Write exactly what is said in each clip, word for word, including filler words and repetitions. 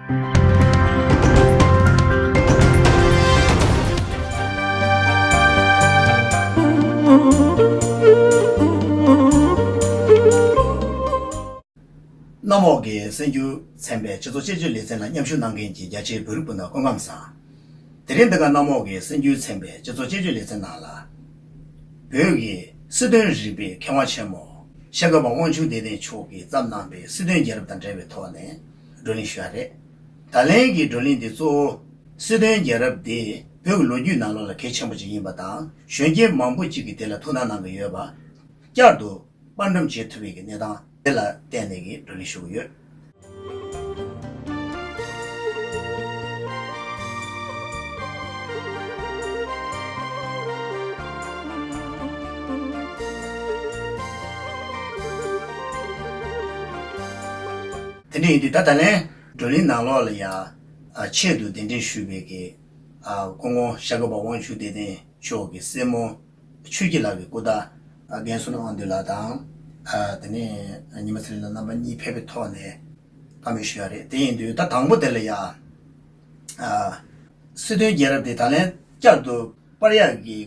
གནམ་འོག་གི་གསར་འགྱུར་ཚན་པའི་སྤྱི་ཚོགས་དཔྱད་བརྗོད་ལེ་ཚན་ལ་མཉམ་ཞུགས་གནང་མཁན་གྱི་རྒྱ་ཆེའི་བོད་རིགས་སྤུན་ཟླ་སྐུ་ཁམས་བཟང་། དེ་རིང་འདི་ག་གནམ་འོག་གི་གསར་འགྱུར་ཚན་པའི་སྤྱི་ཚོགས་དཔྱད་བརྗོད་ལེ་ཚན་ནང་ལ། བོད་ཀྱི་སྲིད་དོན་རིག་པའི་མཁས་དབང་ཆེན་མོ་ཤར་སྐྱོབ་པ་དབང་ཕྱུག་བདེ་ལྡན་མཆོག་གིས་བརྩམས་གནང་པའི་སྲིད་དོན་རྒྱལ་རབས་དང་འབྲེལ་བའི་ཐོག་ནས་བགྲོ་གླེང་ཞུ་ཡ་རེད། ད་ལན་གྱི་བགྲོ་གླེང་འདི་གཙོ་བོ། སྲིད་དོན་རྒྱལ་རབས་འདི་བོད་ཀྱི་ལོ་རྒྱུས་ནང་ལོགས་ལ་གལ་ཆེན་པོ་ཅིག་ཡིན་པ་དང་གཞོན་སྐྱེས་མང་པོ་ཅིག་གིས་དེ་ལ་ཐུགས་སྣང་གནང་གི་ཡོད་པ། བསྐྱར་དུ་དཔར་འགྲེམས་བྱེད་ཐུབ་པའི་གི་གནས་སྟངས་དེ་ལ་བརྟེན་ནས་གི་བགྲོ་གླེང་ཞུ་གི་ཡོད། དེ་འདྲ་ཡིན་དུས་ད་ད་ལན་བགྲོ་གླེང་ནང་ལོགས་ལ་ཡང་ཆེད་དུ་གདན་འདྲེན་ཞུས་པའི་གི་སྐུ་ངོ་ཤར་སྐྱོབ་པ་དབང་ཕྱུག་བདེ་ལྡན་མཆོག་གི་སྲས་མོ་ཆོས་སྐྱིད་ལགས་ཀྱི་སྐུ་ཟླ་རྒན་བསོད་ནམས་དབང་འདུས་ལགས་དང་། དེ་ནས་ཉི་མ་ཚེ་རིང་ལགས་རྣམ་པ་གཉིས་ཕེབས་པའི་ཐོག་ནས་བཀའ་མོལ་ཞུ་ཡ་རེད། དེ་ཡིན་དུས་ད་དང་པོ་དེ་ལ་ཡ། སྲིད་དོན་རྒྱལ་རབས་དེ་ད་ལན་བསྐྱར་དུ་སྤར་ཡག་གི་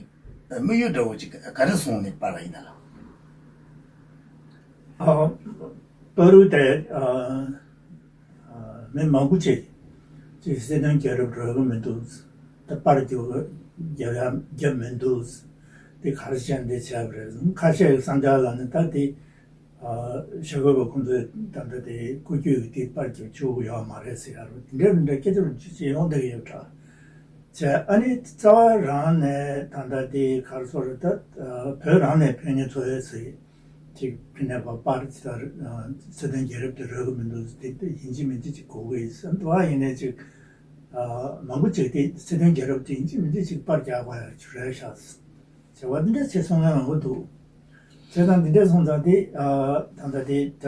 དམིགས་ཡུལ་འདྲ་བོ་ཅིག་ག་རེ་བཟུང་ནས་སྤར་བ་ཡིན་ན་ལགས། ཨ། པ་རུ་དེ་ཨ། ཨ། མི་མང་པོ་ཅིག་ཅིག་སྲིད་དོན་རྒྱལ་རབས་རག་གི་མི་འདུག་ད་པར་རྒྱབ་རྒྱབ་ཡ་རྒྱབ་མི་འདུག་དེ་ག་རེ་བྱས་འདི་བྱས་པ་རེད། ཁ་ཤས་ཀྱི་བསམ་འཆར་ལ་ནི་ད་དེ་ཨ། ཤར་སྐྱོབ་པ་ཁོང་ཚོས་ད་ལྟ་དེ་སྐུ་རྒྱུད་ཀྱི་དེ་པར་རྒྱབ་ཆོག་གི་ཡོད་མ་རེད་ཟེར་ཡ་རུ་དེ་འདྲ་མི་འདྲ་སྐད་ཆ་རུ་ཅི་ཅི་ཡོང་བསྡད་ཀྱི་ཡོད་འདྲ། བྱས་ཨ་ནི་རྩ་བ་རང་ནས་ད་ལྟ་དེ་ག་རེ་ཟེར་རེད་ད། བོད་རང་ནས་ཕན་ཉེ་ཚོ་ཡོད་ཟེར། ཅིག་ཕི་ནས་ཕར་པར་ཅིག་ལ་སྲིད་དོན་རྒྱལ་རབས་དེ་རག་གི་མི་འདུག་དེ་དེ་ཡིན་གཅིག་མིན་གཅིག་ཅིག་གོ་གི་ཡིན་ཟེར་འདུག་ཨ་ཡིན་ནའི་ཅིག་མང་པོ་ཅིག་དེ་སྲིད་དོན་རྒྱལ་རབས་དེ་ཡིན་གཅིག་མིན་གཅིག་ཅིག་པར་རྒྱག་པ་ཡ་ཅིག་རེད་ཤག་ཟེར་བ་འདི་འདྲ་བྱས་སོང་ཡང་མང་པོ་འདུག་བྱས་ཙང་འདི་འདྲ་སོང་ཙང་དེ་ད་ལྟ་དེ་ད།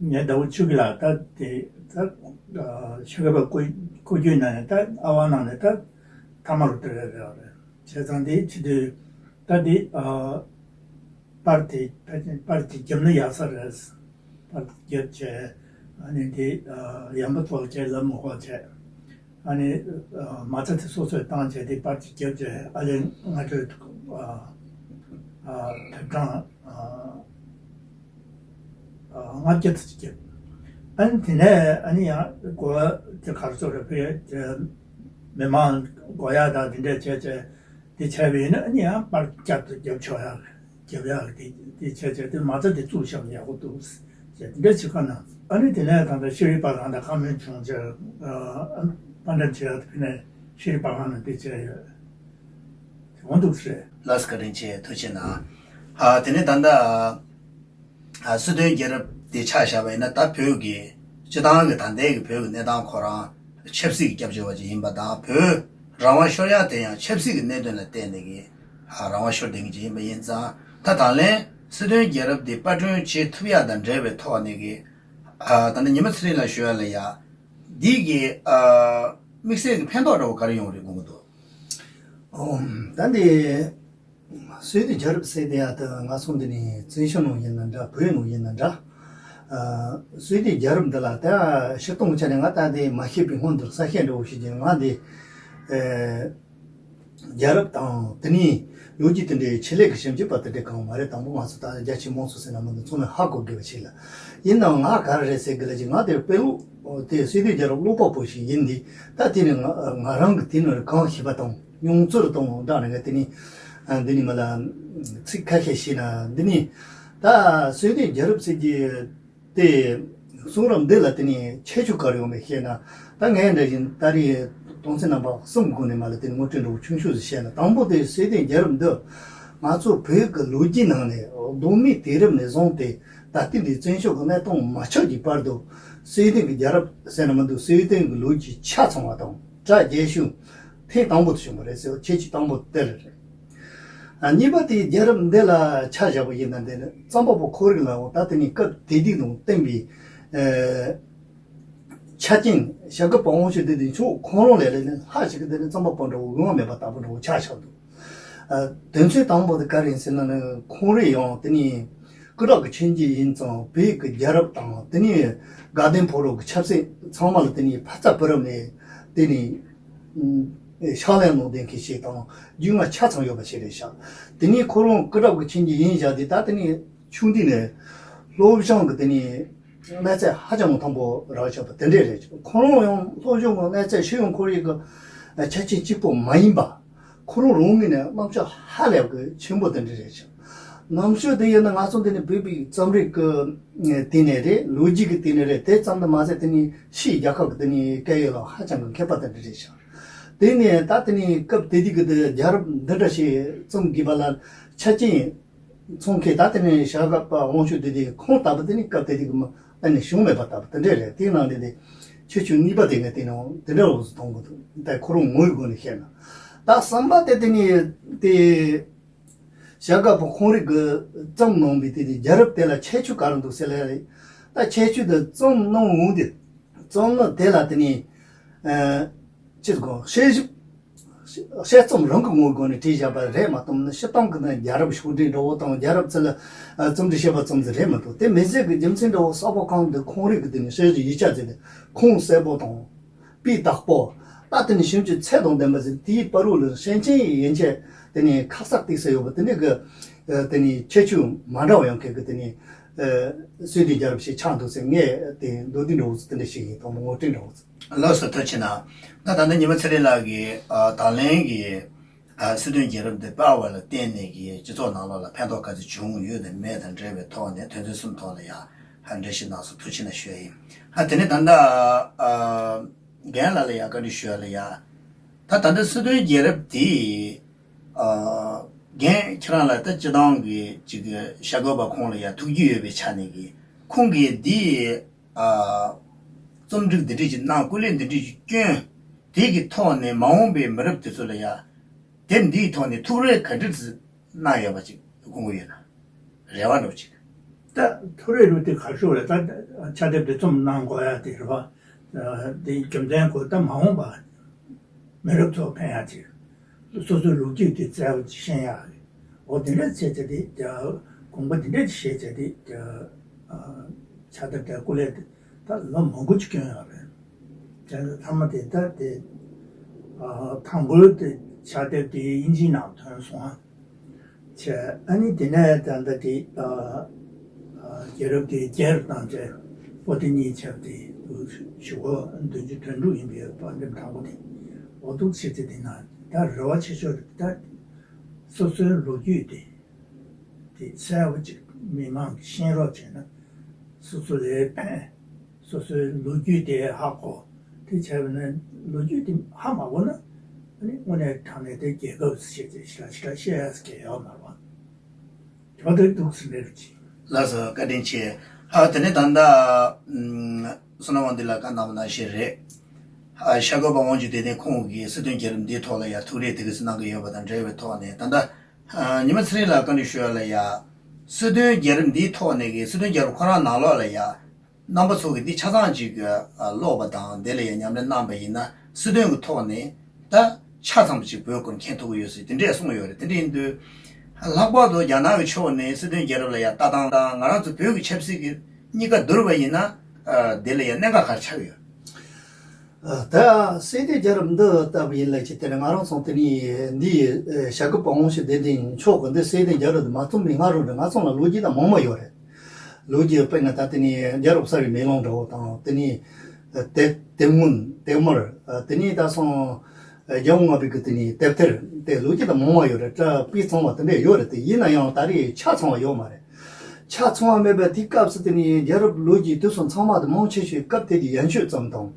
ངས་ཟླ་བོ་ཆུ་གི་ལ་ད་དེ་ད་ཤ་ཁ་པ་སྐུ་སྐུ་རྒྱུད་ནང་ནས་ད་ཨ་ཝ་ནང་ནས་ད་ཐ་མ་རུ་དེ་རེད་རེད་རེད། བྱས་ཙང་དེ་ཆེ་དུས་ད་དེ་པར་དེ་པར་དེ་རྒྱབ་ན་ཡག་ས་རེད། པར་དེ་རྒྱབ་བྱས་ཨ་ནི་དེ་ཡམ་པ་ཚོགས་བྱས་ལམ་མོ་ཧོ་བྱས། ཨ་ནི་མ་རྩ་དེ་སོ་སོས་བཏང་བྱས་དེ་པར་གྱི་རྒྱབ་བྱས་ཨ་ལས་སྔ་དྲོའི་ཐབ་གྲངས་ལྔ་བརྒྱ་ཙམ་བརྒྱབ། ཨ་ནི་དེ་ནས་ཨ་ནི་ཡང་གོ་བ་དེ་གར་སོ་རེ་ཕེ་མི་མང་གོ་ཡ་དང་དེ་འདྲས་བྱས་བྱས་དེ་བྱས་པ་ཡིན་ན་ཨ་ནི་ཡང་པར་བསྐྱར་དུ་རྒྱབ་ཆོག་ཡ་རེད། རྒྱབ་ཡག་དེ་དེ་བྱས་བྱས་དེ་མ་རྩ་དེ་བཙུགས་བཞག་ན་ཡག་པོ་འདུག་ཟེར་དེ་འདྲ་བྱེད་ཁ་ན། ཨ་ནི་དེ་ནས་ད་ལྟ་ཤེས་རིག་པ་ཁང་དང་ཁ་སྣོན་བྱུང་བྱས་པར་འགྲེམས་བྱེད་ཡག་དེ་ནས་ཤེས་རིག་པ་ཁང་ནང་དེ་བྱས་ཡོད། དེ་འོང་འདུག་ཟེར། ལགས་སོ་བཀའ་དྲིན་ཆེ་ཐུགས་རྗེ་གནང་། ཨ་དེ་ནས་ད་ལྟ་ཨ་སྲིད་དོན་རྒྱལ་རབས་དེ་ཆ་བཞག་པ་ཡིན་ན་ད་བོད་ཀྱི་སྤྱི་བཏང་གི་ད་ལྟའི་གི་བོད་ཀྱི་གནས་སྟངས་ཁོ་རང་ཆབ་སྲིད་ཀྱི་སྐྱབས་བཅོལ་བ་ཅིག་ཡིན་པ་དང་བོད་རང་དབང་ཤོར་ཡག་དེ་ཡང་ཆབ་སྲིད་ཀྱི་གནད་དོན་ལ་བརྟེན་ནས་ཀྱི་ཨ་རང་དབང་ཤོར་བསྡད་མཁན་ཅིག་ཡིན་པ་ཡིན་ཙང་ད་ད་ལན་སྲིད་དོན་རྒྱལ་རབས་འདི་པར་སྐྲུན་བྱེད་ཐུབ་ཡག་དང་འབྲེལ་བའི་ཐོག་ནས་ཀྱི་ཨ་ད་ནི་ཉི་མ་ཚེ་རིང་ལ་ཞུ་ཡག་ལ་ཡ་འདི་གི་ཨ་དམིགས་བསལ་གྱི་ཕན་ཐོགས་འདྲ་བོ་ག་རེ་ཡོང་རེད་དགོངས་ཀྱི་འདུག་ཨོ། ད་འདི་སྲོལ་རྒྱུན་རྒྱལ་རབས་ཟེར་དེ་ཡག་ཏུ་ང་ཚོ་འདི་ནས་བཙན་བྱོལ་ནང་ཡིན་ན་འདྲ་བོད་ནང་ཡིན་ན་འདྲ། ཨ་སྲོལ་རྒྱུན་རྒྱལ་རབས་འདི་ལ་ད་སྤྱིར་བཏང་ཆ་ནས་ང་ད་འདི་མ་ཤེས་པའི་སྔོན་དུ་གསལ་བཤད་འདྲ་བོ་ཞིག་བྱས་ང་འདི་ཨེ་རྒྱལ་རབས་དང་དེ་ནས་ལོ་རྒྱུས་དེ་འདྲའི་ཆེད་ལས་ཀྱི་ཞིབ་འཇུག་པ་དེ་འདྲ་གང་མ་རེད། དང་པོ་ང་ཚོ་ད་རྒྱ་ཆེ་དམངས་གཙོ་ཟེར་ན་མི་འདུག་ཚང་མས་ཧ་གོ་དགོས་པ་ཞིག་ལ། ཡིན་ནའང་ང་ག་རེ་རེད་ཟེར་གི་ལ་ཅིག་ང་དེར་དཔེ་ཀློག་དེ་སྲོལ་རྒྱུན་རྒྱལ་རབས་ཀློག་པ་པོ་ཞིག་ཡིན་དུས་ད་དེ་ནི་ང་ང་རང་གི་དེ་ནི་གང་ཤེས་པ་དང་། མྱོང་ཚོར་དང་སྦྲགས་ནས་དེ་ནི་འདི་ནི་མ་ལ་ཚིག་ཁ་ཤས་ཤེས་ན་འདི་ནི་ད་སྲོལ་རྒྱུན་རྒྱལ་རབས་ཟེར་གྱི་དེ་གསུང་རབ་འདི་ལ་དེ་ནི་ཁྱད་ཆོས་ག་རེ་ཡོད་མེད་ཤེས་ན་ད་ངས་འདྲ་བཞིན་ད་རེས་དོན་ཚན་རྣམ་པ་གསུམ་སྒོ་ནས་མ་ལ་དེ་ནི་ངོ་སྤྲོད་འདྲ་བོ་ཆུང་ཆུང་ཞིག་བཤད་ན། དང་པོ་དེ་སྲོལ་རྒྱུན་རྒྱལ་རབས་འདི་ང་ཚོ་བོད་ཀྱི་ལོ་རྒྱུས་ནང་ནས་གདོད་མའི་དུས་རབས་ནས་བཟུང་སྟེ་ད་ལྟའི་འདི་བཙན་བྱོལ་གྱི་གནས་སྟངས་མ་ཆགས་ཀྱི་བར་དུ་སྲོལ་རྒྱུན་གྱི་རྒྱལ་རབས་ཟེར་ན་མི་འདུག་སྲོལ་རྒྱུན་གྱི་ལོ་རྒྱུས་ཆ་ཚང་བ་དང་གྲ་རྒྱས་ཤོས་ཐེངས་དང་པོ་དུ་བྱུང་བ་རེད་ཟེར་བ་ཁྱད་ཆོས་དང་པོ་དེ་རེད། ཨ་གཉིས་པ་དེ་རྒྱལ་རབས་འདི་ལ་ཆ་བཞག་པ་ཡིན་ན་འདི་ནི་རྩོམ་པ་པོ་ཁོ་རང་ལའང་ད་དེ་ནི་སྐབས་དེ་དུས་དང་བསྟུན་པའི་ཨེ་ཆ་རྐྱེན་བྱ་དགའ་པ་དབང་ཕྱུག་བདེ་ལྡན་མཆོག་ཁོང་རང་ལས་ལས་ནི་ལྷག་ཅིག་གི་འདི་ནི་རྩོམ་པ་པོ་འདྲ་བོ་འོས་མེད་པ་ལྟ་བུ་འདྲ་བོ་ཆགས་ཆགས་འདུག་ཨ་དོན་ཚན་དང་པོ་དེ་ག་རེ་ཡིན་ཟེར་ན་ནི་ཁོང་རང་ཡང་དེ་ནི་ སྐུ་དྲག་གི་ཆིངས་ཀྱི་ཡིན་ཙང་བོད་ཀྱི་རྒྱལ་རབས་དང་དེ་ནས་དགའ་ལྡན་ཕོ་བྲང་གི་ཆབ་སྲིད་ཚང་མ་ལ་དེ་ནས་ཕ་རྩ་བུ་རབས་ནས་དེ་ནས་ཕྱག་ལས་གནང་བསྡད་མཁན་ཞིག་དང་རྒྱུས་མངའ་ཆ་ཚང་ཡོད་པ་ཞིག་རེད་ཤག་དེ་ནས་ཁོ་རང་སྐུ་དྲག་གི་ཆིངས་ཀྱི་ཡིན་བཞག་དེ་ད་དེ་ནས་ཆུང་དུས་ནས་སློབ་སྦྱོང་གི་དེ་ནས་གནས་ཚད་ཧ་ཅང་མཐོན་པོ་རག་ཆོག་པ་དེ་འདྲས་རེད། ཁོ་རང་ཡང་སློབ་སྦྱོང་གི་གནས་ཚད་ཤེས་ཡོན་ཁོར་ཡུག་གི་ཆ་རྐྱེན་གཅིག་པོ་མ་ཡིན་པ། ཁོ་རང་རང་ངོས་ནས་རྣམ་དཔྱོད་ཧ་ལས་པའི་ཆེན་པོ་དེ་འདྲ་རེད་ཤག་རྣམ་དཔྱོད་དེ་ཡིན་ན་ང་ཚོ་འདི་ནས་བོད་པའི་རྩོམ་རིག་གི་དེ་ནས་རེད། ལོ་རྒྱུས་ཀྱི་དེ་ནས་རེད། དེ་ཙམ་དུ་མ་ཟད་དེ་ནས་ཕྱིའི་རྒྱལ་ཁབ་ཀྱི་དེ་ནས་སྐད་ཡིག་ལ་ཧ་ཅང་གི་མཁས་པ་དེ་འདྲ་རེད་ཤག་དེ་ནས་ད་དེ་ནས་སྐབས་དེ་དུས་ཀྱི་དེ་རྒྱལ་རབས་འདི་འདྲ་ཞིག་རྩོམ་དགོས་པ་ལ་ཆ་རྐྱེན། ཚོང་ཁེ་ད་དེ་ནས་ཞྭ་སྒབ་པ་དབང་ཕྱུག་དེ་དེ་ཁོང་ལྟ་བུ་དེ་ནི་སྐབས་དེ་དེ་གི་མ་ཨ་ནི་བྱུང་མེད་པ་ལྟ་བུ་དེ་འདྲས་རེད། དེའི་ནང་ནས་དེ་ཁྱད་ཆོས་གཉིས་པ་དེ་ངས་དེ་ནང་དེ་འདྲ་འོག་ཏུ་གཏོང་གི་འདུག་ད་ཁོ་རང་ངོ་བོའི་སྒོ་ནས་བཤད་ན། ད་གསུམ་པ་དེ་དེ་ནི་དེ་ཞྭ་སྒབ་པ་ཁོང་རིགས་ཀྱི་རྩོམ་གནང་བའི་དེ་དེ་རྒྱལ་རབས་དེ་ལ་ཁྱད་ཆོས་ག་རེ་འདུག་ཟེར་ལ། ད་ཁྱད་ཆོས་དེ་རྩོམ་གནང་འོང་དུས་རྩོམ་ནི་དེ་ལ་དེ་ནི་ཨ་ཅི་ཟེར་དགོས། དཔྱད་ཞིབ། དཔྱད་རྩོམ་རང་གི་ངོས་སྒོ་ནས་བྲིས་བཞག་པ་རེད་མ་གཏོགས་ནི་སྤྱིར་བཏང་གི་ནི་རྒྱལ་རབས་ཕྱོགས་སྒྲིག་འདྲ་བོ་དང་རྒྱལ་རབས་ཚུལ་ལ་རྩོམ་སྒྲིག་བྱས་པ་ཙམ་ཟིག་རེད་མི་འདུག་དེ་མི་ཚད་ཀྱི་རྒྱུ་མཚན་འདྲ་བོ་གསར་པ་གང་དུ་ཁོང་རིགས་ཀྱི་དེ་ནི་དཔྱད་གཞི་ཡིག་ཆ་ཟེར་ཏེ་ཁུངས་གསལ་པོ་དང་སྤུས་དག་པོ། ད་དེ་ནི་ཞིབ་འཇུག་ཚད་དང་ལྡན་པ་ཟེར་དེའི་བར་རོ་ལ་ཞེན་ཆེན་ཡན་ཆད་དེ་ནི་ཁ་གསལ་ཏིག་ཙམ་ཡོད་པ་དེ་འདྲ་གི་དེ་ནི་ཁྱད་ཆོས་མ་འདྲ་བ་ཡང་ཁེལ་གི་དེ་ནི་སྲོལ་རྒྱུན་རྒྱལ་རབས་ཤིག་ཆགས་འདུག་ཟེར། ངས་དེ་མདོར་བསྡུས་འདྲ་བོ་ཟིག་དེ་འདྲ་ཞིག་ཡིན་དང་ངོ་སྤྲོད་འདྲ་བོ་ཟིག་ལགས་སོ། ཐུགས་རྗེ་གནང་། ད་ད་ནི་ཉི་མ་ཚེ་རིང་ལགས་ཀྱིས་ཨ་ད་ལན་གྱི་ཨ་སྲིད་དོན་རྒྱལ་རབས་འདི་སྤེལ་བ་ལ་བརྟེན་ནས་ཀྱི་སྤྱི་ཚོགས་ནང་ལོགས་ལ་ཕན་ཐོགས་ག་ཚོད་བྱུང་ཡོད་དང་མེད་དང་འབྲེལ་བའི་ཐོག་ནས་དོན་ཚན་གསུམ་ཐོག་ལ་ཡང་ཨ་འགྲེལ་བཤད་གནང་སོང་། ཐུགས་རྗེ་གནང་ཞུ་ཡ་ཡིན། ཨ་དེ་ནས་ད་ལྟ་ཨ་རྒན་ལགས་ལ་ཡང་བཀའ་འདྲི་ཞུ་ཡ་ལ་ཡ། ད་ད་ལྟ་སྲིད་དོན་རྒྱལ་རབས་འདི་ཨ་རྒན་ཁྱེད་རང་ལ་ད་སྤྱི་བཏང་གི་ཅིག་གི་ཤ་གོ་བ་ཁོང་ལ་ཡང་ཐུགས་རྒྱུས་ཡོད་པའི་ཆ་ནས་ཀྱི་ཁོང་གིས་འདི། ཨ། རྩོམ་སྒྲིག་འདི་འདྲས་ཅིག་གནང་། སྐུ་ལས་འདི་འདྲས་ཅིག་བསྐྱོན། དེ་གི་ཐོག་ནས་མ་འོངས་པའི་མི་རབས་དེ་ཚོ་ལ་ཡ། དེབ་འདིའི་ཐོག་ནས་ཐུགས་རེ་ག་འདྲས་ཅིག་གནང་ཡོད་པ་ཅིག་དགོངས་ཀྱི་ཡོད་ན། རེ་བ་འདྲ་བོ་ཅིག་ད་ཐུགས་རེ་རུ་དེ་ག་ཤོག་རེད། ད་ཕྱག་དེབ་དེ་རྩོམ་གནང་དགོས་ཡ་དེ་རེད་བ། དེ་རྒྱུ་མཚན་གོ་ད་མ་འོངས་པ། མི་རབས་ཚོ་ཕན་ཡག་ཅིག་སོ་སོའི་ལོ་རྒྱུས་དེ་བཙལ་བ་ཅིག་ཤེས་ཡག་རེད། འོ་དེ་འདྲ་བྱས་བྱས་ཏེ་དགོངས་པ་དེ་འདྲ་ཅིག་བྱས་བྱས་ཏེ་ཕྱག་དེབ་དེ་སྐུ་ལས་དེ་ད་ལོ་མང་པོ་ཅིག་བསྐྱོན་ཡོད་རེད། བྱས་ཙང་མཐའ་མ་དེ་ད་དེ་དང་པོའི་དེ་ཕྱག་དེབ་དེ་དབྱིན་ཇིའི་ནང་ཐོན་སོང་ཨ། བྱས། ཨ་ནི་དེ་ནས་ད་ལྟ་དེ་ཨ་ཨ་རྒྱལ་རབས་དེ་རྒྱས་རུ་བཏང་བྱས་པོ་ཏི་གཉིས་ཆགས་ཏེ་ཞུ་བ་བདུན་ཅུ་དོན་དྲུག་ཡིན་པའི་དཔར་འདེམས་དང་པོ་དེ་འོ་འདུག་བྱས་ཚེ་དེ་ན་ད་རེ་བ་ཆེ་ཤོས་ད་སོ་སོའི་ལོ་རྒྱུས་དེ་དེ་གསལ་པོ་ཅིག་མི་མང་གིས་ཤེས་རོགས་བྱས་ན་སོ་སོ་ལ་ཕན། སོ་སོའི་ལོ་རྒྱུས་དེ་ཧ་གོ། དེ་བྱས་པ་ན་ལོ་རྒྱུས་དེ་ཧ་མ་གོ་ན་ཨ་ནི་དངོས་གནས་དྲང་གནས་དེ་རྒྱལ་ཁབ་ཟེར་ཏེ་ཞེ་དྲག་ཞེ་དྲག་བཤད་ཡ་གི་ཡོད་མ་རེད་བ། དེ་འདུག་ཟེར་ནས་རེད་ཅིང་། ལགས་སོ། བཀའ་དྲིན་ཆེ། ཧ་དེ་ནས་ད་ལྟ་ཨམ་བསོད་ནམས་དབང་འདུས་ལགས་བཀའ་གནང་བ་ནང་བཞིན་རེད། ཧ་ཤ་གོ་བ་དབང་ཕྱུག་བདེ་ལྡན་ཁོང་གིས་སྲིད་དོན་རྒྱལ་རབས་འདིའི་ཐོག་ལ་ཡ་ཐུགས་རེ་དེ་ག་ཚོད་གནང་གི་ཡོད་པ་དང་འབྲེལ་བའི་ཐོག་ནས་ད་ལྟ་ཨ་ཉི་མ་ཚེ་རིང་ལགས་བཀའ་འདྲི་ཞུ་ཡ་ལ་ཡ། སྲིད་དོན་རྒྱལ་རབས་འདིའི་ཐོག་ནས་ཀྱི་སྲིད་དོན་རྒྱལ་རབས་ཁོ་རང་ནང་ལོགས་ལ་ཡ། རྣམ་པ་ཚོ་གིས་འདི་ཆ་ཚང་ཅིག་ཀློག་པ་དང་དེ་ལ་ཡང་ཉམས་ལེན་གནང་པ་ཡིན་ན་སྲིད་དོན་གྱི་ཐོག་ནས་ད་ཆ་ཚང་པ་ཅིག་བོད་སྐོར་མཁྱེན་ཐུབ་ཀྱི་ཡོད་ཟེར་དེ་འདྲས་གསུངས་ཡོད་རེད། དེ་འདྲ་ཡིན་དུས་ལྷག་པར་དུ་རྒྱ་ནག་གི་ཕྱོགས་ནས་སྲིད་དོན་རྒྱལ་རབས་ལ་ཡང་ལྟ་སྟངས་དང་ང་རང་ཚོ་བོད་ཀྱི་ཆབ་སྲིད་ཀྱི་གཉིས་ཀ་བསྡུར་བ་ཡིན་ན་དེ་ལ་ཡང་གནད་འགག་ག་རེ་ཆགས་ཀྱི་ཡོད། ད་སྲིད་དོན་རྒྱལ་རབས་འདི་ལྟ་བུ་ཡིན་ལ་ཅི་དེ་ནི་ང་རང་ཚོ་དེ་ནི་འདི་ཤ་གི་པ་ཝང་ཞིག་བདེ་ལྡན་མཆོག་གི་འདི་སྲིད་དོན་རྒྱལ་རབས་འདི་མ་རྩོམ་པའི་སྔ་རོལ་འདི་ང་ཚོ་ལ་ལོ་རྒྱུས་དང་མང་མ་ཡོད་རེད། ལོ་རྒྱུས་དཔེར་ན་ད་དེ་ནས་རྒྱལ་རབས་གསར་བའི་མེ་ལོང་འདྲ་བོ་དང་དེ་ནས་དེབ་དེབ་སྔོན་དེབ་དམར། དེ་ནས་ད་སོང་རྒྱལ་བ་ལྔ་པའི་གི་དེ་ནས་དེབ་ཐེར་དེ་ལོ་རྒྱུས་དང་མང་བ་ཡོད་རེད། བཀྲ་སྤུས་གཙང་བ་དེ་འདྲས་ཡོད་རེད། དེ་ཡིན་ན་ཡང་ད་རེས་ཆ་ཚང་བ་ཡོད་མ་རེད། ཆ་ཚང་བ་མེད་པ་དེའི་སྐབས་སུ་དེ་ནས་རྒྱལ་རབས་ལོ་རྒྱུས་དེ་ཚོ་ཚང་མ་དེ་མང་ཆེ་ཤོས་སྐབས་དེ་དུས་ཡན་ཆོད་ཙམ་དང་།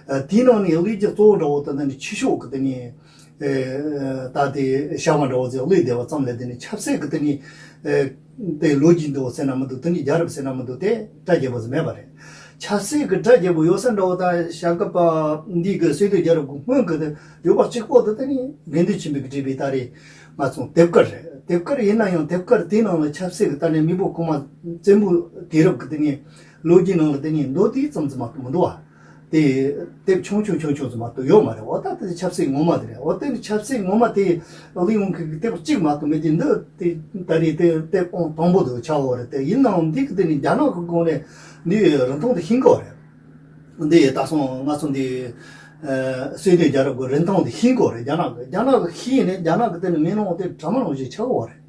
དེའི་ནང་ནས་གླེང་རྒྱུ་གཙོ་བོ་འདྲ་བོ་དེ་ནི་ཕྱི་ཕྱོགས་ཀྱི་དེ་ནས། ད་དེ་བྱ་བ་འདྲ་བོ་ཟིག་གློད་བསྡད་པ་ཙམ་ལས་དེ་ནི་ཆབ་སྲིད་ཀྱི་དེ་ནི་དེ་ལོ་རྒྱུས་འདུག་ཟེར་ན་མི་འདུག་དེ་ནི་རྒྱལ་རབས་ཟེར་ན་མི་འདུག་དེ་གྲ་རྒྱས་པོ་ཟིག་མེད་པ་རེད། ཆབ་སྲིད་ཀྱི་གྲ་རྒྱས་པོ་ཡོད་ས་འདྲ་བོ་ད་ཞྭ་སྒབ་པ་འདི་གི་སྲིད་དོན་རྒྱལ་རབས་ཀྱི་སྔོན་གྱི་དེ་ཡོད་པ་གཅིག་པོ་དེ་དེ་ནི་དགེ་འདུན་ཆོས་འཕེལ་གྱིས་བྲིས་པའི་ད་རེས་ང་ཚོ་དེབ་དཀར་རེད། དེབ་དཀར་ཡིན་ན་ཡང་དེབ་དཀར་དེའི་ནང་ལ་ཆབ་སྲིད་ཀྱི་ད་ནི་མི་བོ་གོང་མ་བཙན་པོའི་དུས་རབས་ཀྱི་དེ་ནི་ལོ་རྒྱུས་ནང་ལ་དེ་ནི་མདོ་དེ་ཙམ་ཙམ་མ་གཏོགས་མི་འདུག་བ། དེ་དེབ་ཆུང་ཆུང་ཆུང་ཆུང་ཙམ་མ་གཏོགས་ཡོད་མ་རེད། འོ་ད་དེ་ཆབ་སྲིད་ངོ་མ་དེ་རེད། འོ་དེ་ནི་ཆབ་སྲིད་ངོ་མ་དེ་གླིང་བོ་མཁན་གྱི་དེབ་གཅིག་མ་གཏོགས་མེད་དེ། འདི་དེ་ད་རེས་དེ་དེབ་ཨང་དང་པོ་དེ་ཆགས་ཡོད་རེད། དེ་ཡིན་ནའང་འདི་གི་དེ་ནི་རྒྱ་ནག་གི་སྒང་ནས་འདི་རིན་ཐང་དེ་ཤེས་དགོས་རེད། འདི་ད་སོང་ང་ཚོ་འདི་ཨ་སྲིད་དོན་རྒྱལ་རབས་ཀྱི་རིན་ཐང་དེ་ཤེས་དགོས་རེད། རྒྱ་ནག་གི་རྒྱ་ནག་གི་ཤེས་ནས་རྒྱ་ནག་གི་དེ་ནི་མེ་ལོང་དེ་གྲ་མ་ལོང་ཞིག་ཆགས་ཡོད་རེད།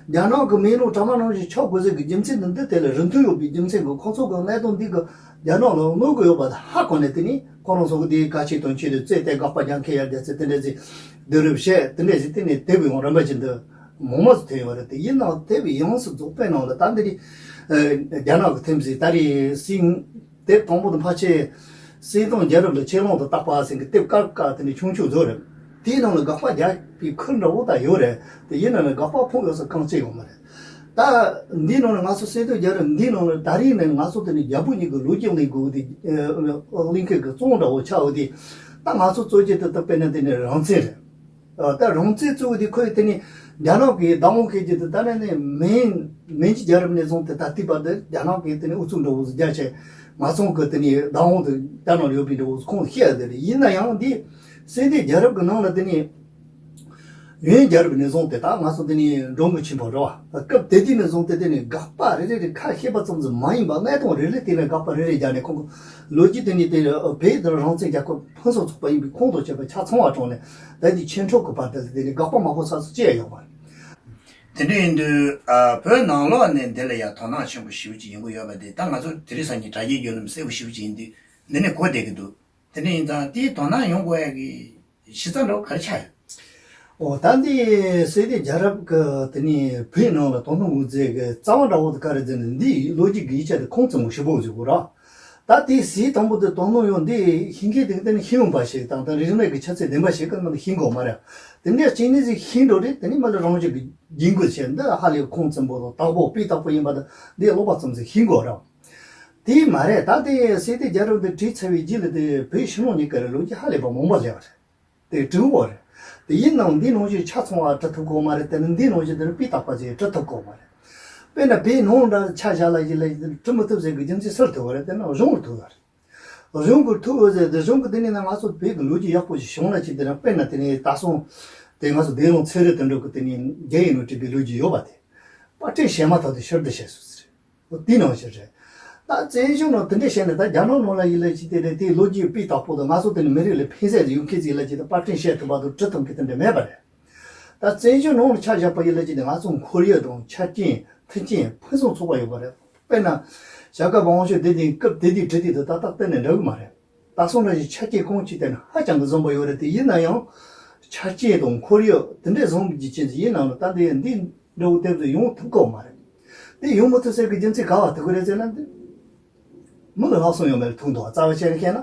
རྒྱ་ནག་གི་མེ་ལོང་གྲ་མ་ལོང་ཞིག་ཆགས་དགོས་ཟེར་གི་རྒྱུ་མཚན་ནི་འདི་དེ་ལ་རིན་ཐང་ཡོད་པའི་རྒྱུ་མཚན་གི་ཁོ་ཚོ་གི་གནད་དོན་འདི་གི་རྒྱ་ནག་ལ་གནོད་གི་ཡོད་པ་དེ་ཧ་གོ་ནས། དེ་ནི་ཁོ་རང་ཚོ་གི་དེའི་ག་ཆེ་དོན་ཆེ་དེ་བཙལ་ཏེ་དགག་པ་རྒྱག་མཁན་ཡར་རྒྱ་ཚད་དེ་འདྲ་ཟིག་བསྡུ་རུབ་བྱས། དེ་འདྲ་ཟིག་དེ་ནས་དེབ་ཡང་རིམ་པ་བཞིན་དུ་མང་མང་ཟིག་ཐོན་ཡོད་རེད། དེ་ཡིན་ནའང་དེབ་ཡོངས་སུ་རྫོགས་པའི་ནང་ལ་ད་འདི་ནི་ཨ་རྒྱ་ནག་གི་ཐེམ་ཟིག་ད་རེས་སྲིད་དེབ་དང་པོ་དེ་ཕལ་ཆེར་སྲིད་དོན་རྒྱལ་རབས་ལ་ཆེ་ལོང་དུ་བཏགས་པ་ཟེར་གི་དེབ་དཀར་དཀར་དེ་ནི་ཆུང་ཆུང་བཟོ་རེད། དེའི་ནང་ལ་དགག་པ་རྒྱག་པའི་ཁུལ་འདྲ་བོ་ད་ཡོད་རེད། དེ་ཡིན་ན་ནི་དགག་པ་ཕོག་ཡོད་ས་གང་ཅི་ཡོད་མ་རེད། ད་འདིའི་ནང་ལ་ང་ཚོ་སྲིད་དོན་རྒྱལ་རབས་འདིའི་ནང་ལ་ད་རིང་ནས་ང་ཚོ་དེ་ནི་རྒྱལ་པོ་གཉིས་ཀྱི་ལོ་རྒྱུས་གླེང་དགོས་དེ་གླེང་མཁན་གྱི་གཙོ་བོ་འདྲ་བོ་ཆགས་ཡོད་དེ། ད་ང་ཚོ་གཙོ་ཆེ་དེ་ད་དཔེར་ན་དེ་ནི་རང་བཙན་རེད། ཨ་ད་རང་བཙན་གཙོ་བོ་དེ་ཁོས་དེ་ནི་རྒྱ་ནག་གིས་བདག་དབང་བྱེད་རྒྱུ་དེ་ད་ནི་ནི་མིང་མིང་གི་རྒྱལ་རབས་ནས་བཟུང་སྟེ་ད་ལྟའི་བར་དུ་རྒྱ་ནག་གིས་དེ་ནི་ཨུ་ཚུགས་འདྲ་བོ་ཟིག་རྒྱག་བྱས་ང་ཚོ་གི་དེ་ནི་བདག་དབང་དུ་རྒྱ་ནག་ལ་ཡོད་པའི་འདྲ་བོ་ཟིག་ཁོང་ཤེས་ཡ་དེ་རེད། ཡིན་ན་ཡང་འདི་སྲིད་དོན་རྒྱལ་རབས་ཀྱི་ནང་ལ་དེ་ནི་ཡོན་རྒྱལ་རབས་ནས་བཟུང་སྟེ་ད་ང་ཚོ་དེ་ནི་འབྲོང་གི་ཆེན་པོ་རེད་བ། སྐབས་དེ་དུས་ནས་བཟུང་སྟེ་དེ་ནི་དགག་པ་རེ་རེ་རེ་ཁ་ཤེས་པ་ཙམ་ཙམ་མ་ཡིན་པ་གནད་དོན་རེ་རེ་དེ་ནི་དགག་པ་རེ་རེ་རྒྱག་ནས་ཁོང་གི་ལོ་རྒྱུས་དེ་ནི་དེ་བོད་དང་རང་བཙན་རྒྱལ་ཁབ་ཕུན་སུམ་ཚོགས་པ་ཡིན་པའི་ཁོངས་སུ་ཆུད་པའི་ཆ་ཚང་བ་གྲོངས་ནས། ད་ལྟའི་ཆོས་འཕྲོག་གི་བར་དུ་དེ་ནི་དགག་པ་མ་ཕོག་ས་སུ་ཅི་ཡང་ཡོད་མ་རེད། དེ་འདྲ་ཡིན་དུས་ཨ་བོད་ནང་ལོགས་ནས་འདི་ལ་ཡང་དོ་སྣང་ཆེན་པོ་ཞེ་པོ་ཅིག་ཡོང་གི་ཡོད་པ་དེ་ད་ང་ཚོ་དེ་རིང་སང་ཉིན་དྲ་རྒྱའི་བརྒྱུད་ལམ་གསལ་པོ་ཞེ་པོ་ཅིག་ཡིན་དུས་འདི་ནས་གོ་བསྡད་ཀྱི་འདུག་དེ་འདྲ་ཡིན་ཙང་དེའི་དོ་སྣང་ཡོང་དགོས་ཡ་གི་གཞི་རྩ་འདྲ་བོ་ག་རེ་ཆགས་ཡོད། འོ་ད་འདི་སྲིད་དོན་རྒྱལ་རབས་ཀྱི་དེ་ནི་བོད་ནང་ལ་དོ་སྣང་ཡོང་རྒྱུ་གི་རྩ་བ་འདྲ་བོ་དེ་ག་རེ་ཟེར་ན། འདིའི་ལོ་རྒྱུས་ཀྱི་ཡིག་ཆ་དེ་ཁུངས་བཙུན་པོ་ཞེ་པོ་ཟིག་དགོས་ར། ད་དེའི་གཞི་དང་པོ་དེ་དོ་སྣང་ཡོང་འདི་ཤེས་མཁན་དེ་གི་དེ་ནི་ཤེས་ཡོན་པ་ཞིག་དང་དང་རིག་གནས་ཀྱི་ཆ་ཚད་ལྡན་པ་ཞིག་གིས་མ་གཏོགས་ཤེས་དགོས་མ་རེད། དེ་འདྲ་བྱས་ནས་ཟིག་ཤེས་འགྲོ་རེད། དེ་ནི་མ་གཏོགས་རང་བཞིན་གྱི་རྒྱུན་འགོད་བྱས་འདི་ཧ་ལས་ཁུངས་བཙུན་པོ་དང་དག་པོ་སྤུས་དག་པོ་ཡིན་པ་དང་འདི་ཀློག་པ་ཙམ་ཟིག་ཤེས་དགོས་ར། དེ་མ་རེད། ད་དེ་སྲིད་དོན་རྒྱལ་རབས་འདི་བྲིས་ཚར་བའི་རྗེས་ལ་དེ་བོད་ཕྱི་ནང་གཉིས་ཀ་ལ་ལོ་རྒྱུས་ཧ་ལས་པ་མང་པོ་སླེབས་པ་རེད། དེ་བྲིས་པ་རེད། དེ་ཡིན་ནའང་འདི་ནང་བཞིན་ཆ་ཚང་བ་བྲི་ཐུབ་ཀྱི་མ་རེད། དེ་ནི་འདི་ནང་བཞིན་དེ་ནི་སྤུས་དག་པ་ཞིག་བྲི་ཐུབ་ཀྱི་མ་རེད། དཔེར་ན་བོད་ནང་འདྲ་ཆ་བཞག་ལ་ཡིན་ལ་བྲི་མི་ཐུབ་ཟེར་གི་རྒྱུ་མཚན་སུར་ཐུག་པ་རེད། དེ་ནི་གཞུང་གིས་ཐུག་པ་རེད། གཞུང་གིས་ཐུག་པ་ཟེར་དེ་གཞུང་གིས་དེ་ནི་ན་ང་ཚོ་བོད་ཀྱི་ལོ་རྒྱུས་ཡག་པོ་ཞིག་བྱུང་ལ་ཅིག་དེ་ན་དཔེར་ན་དེ་ནི་ད་སོང་དེ་ང་ཚོ་བདེ་ལོང་ཚེ་རིང་དོན་གྲུབ་ཀྱི་དེ་ནི་རྒྱ་ཡིག་ནང་བྲིས་པའི་ལོ་རྒྱུས་ཡོད་པ་དེ་པར་སྐྲུན་བྱས་མ་ཐག་ཏུ་ཕྱིར་བསྡུ་བྱས་སོང་ཟེར། འོ་དེ་ནང་བཞིན་རེད། ད་བཙན་བྱོལ་ནང་དེ་འདྲ་བྱས་ནས་ད་རྒྱ་ནག་ནང་ལ་ཡིན་ལ་ཅི་དེ་རེད། དེའི་ལོ་རྒྱུས་སྤུས་དག་པོ་དང་ང་ཚོ་དེ་ནི་མི་རིགས་ལ་ཕན་ཟད་ཡོད་མཁན་ཅིག་ལ་ཅི་ད་པར་སྐྲུན་བྱེད་ཐུབ་པ་དང་བྲི་ཐུབ་མཁན་དེ་འདྲ་མེད་པ་རེད། ད་བཙན་བྱོལ་ནང་ལ་ཆ་བཞག་པ་ཡིན་ལ་ཅི་ནས་ང་ཚོ་ཁོར་ཡུག་དང་ཆ་རྐྱེན་མཐུན་རྐྱེན་ཕུན་སུམ་ཚོགས་པ་ཡོད་པ་རེད། དཔེར་ན་བྱ་དགའ་དབང་ཕྱུག་དེ་དེའི་སྐབས་དེ་དུས་བྲིས་དུས་དེ་ད་ལྟ་གཏན་ནས་འདྲ་གི་མ་རེད། ད་སོང་ན་ཆ་རྐྱེན་གང་ཅི་དེ་ནི་ཧ་ཅང་གི་བཟང་པོ་ཡོད་རེད། དེ་ཡིན་ན་ཡང་ཆ་རྐྱེན་དང་ཁོར་ཡུག་དེ་འདྲས་བཟང་གི་རྐྱེན་གྱིས་ཡིན་ནའང་ད་འདི་འདི་འདྲ་བོ་དེ་ཚོ་ཡོང་ཐུབ་ཀྱི་མ་རེད། དེ་ཡོང་མི་ཐུབ་ཟེར་གི་རྒྱུ་མཚན་ག་བ་ཐུག་གི་རེད་ཟེར་ན། འདི་མི་ལ་ལྷག་བསམ་ཡོད་མེད་ལ་ཐུག་འདུག་རྩ་བ་བྱས་ནས་བཤད་ན།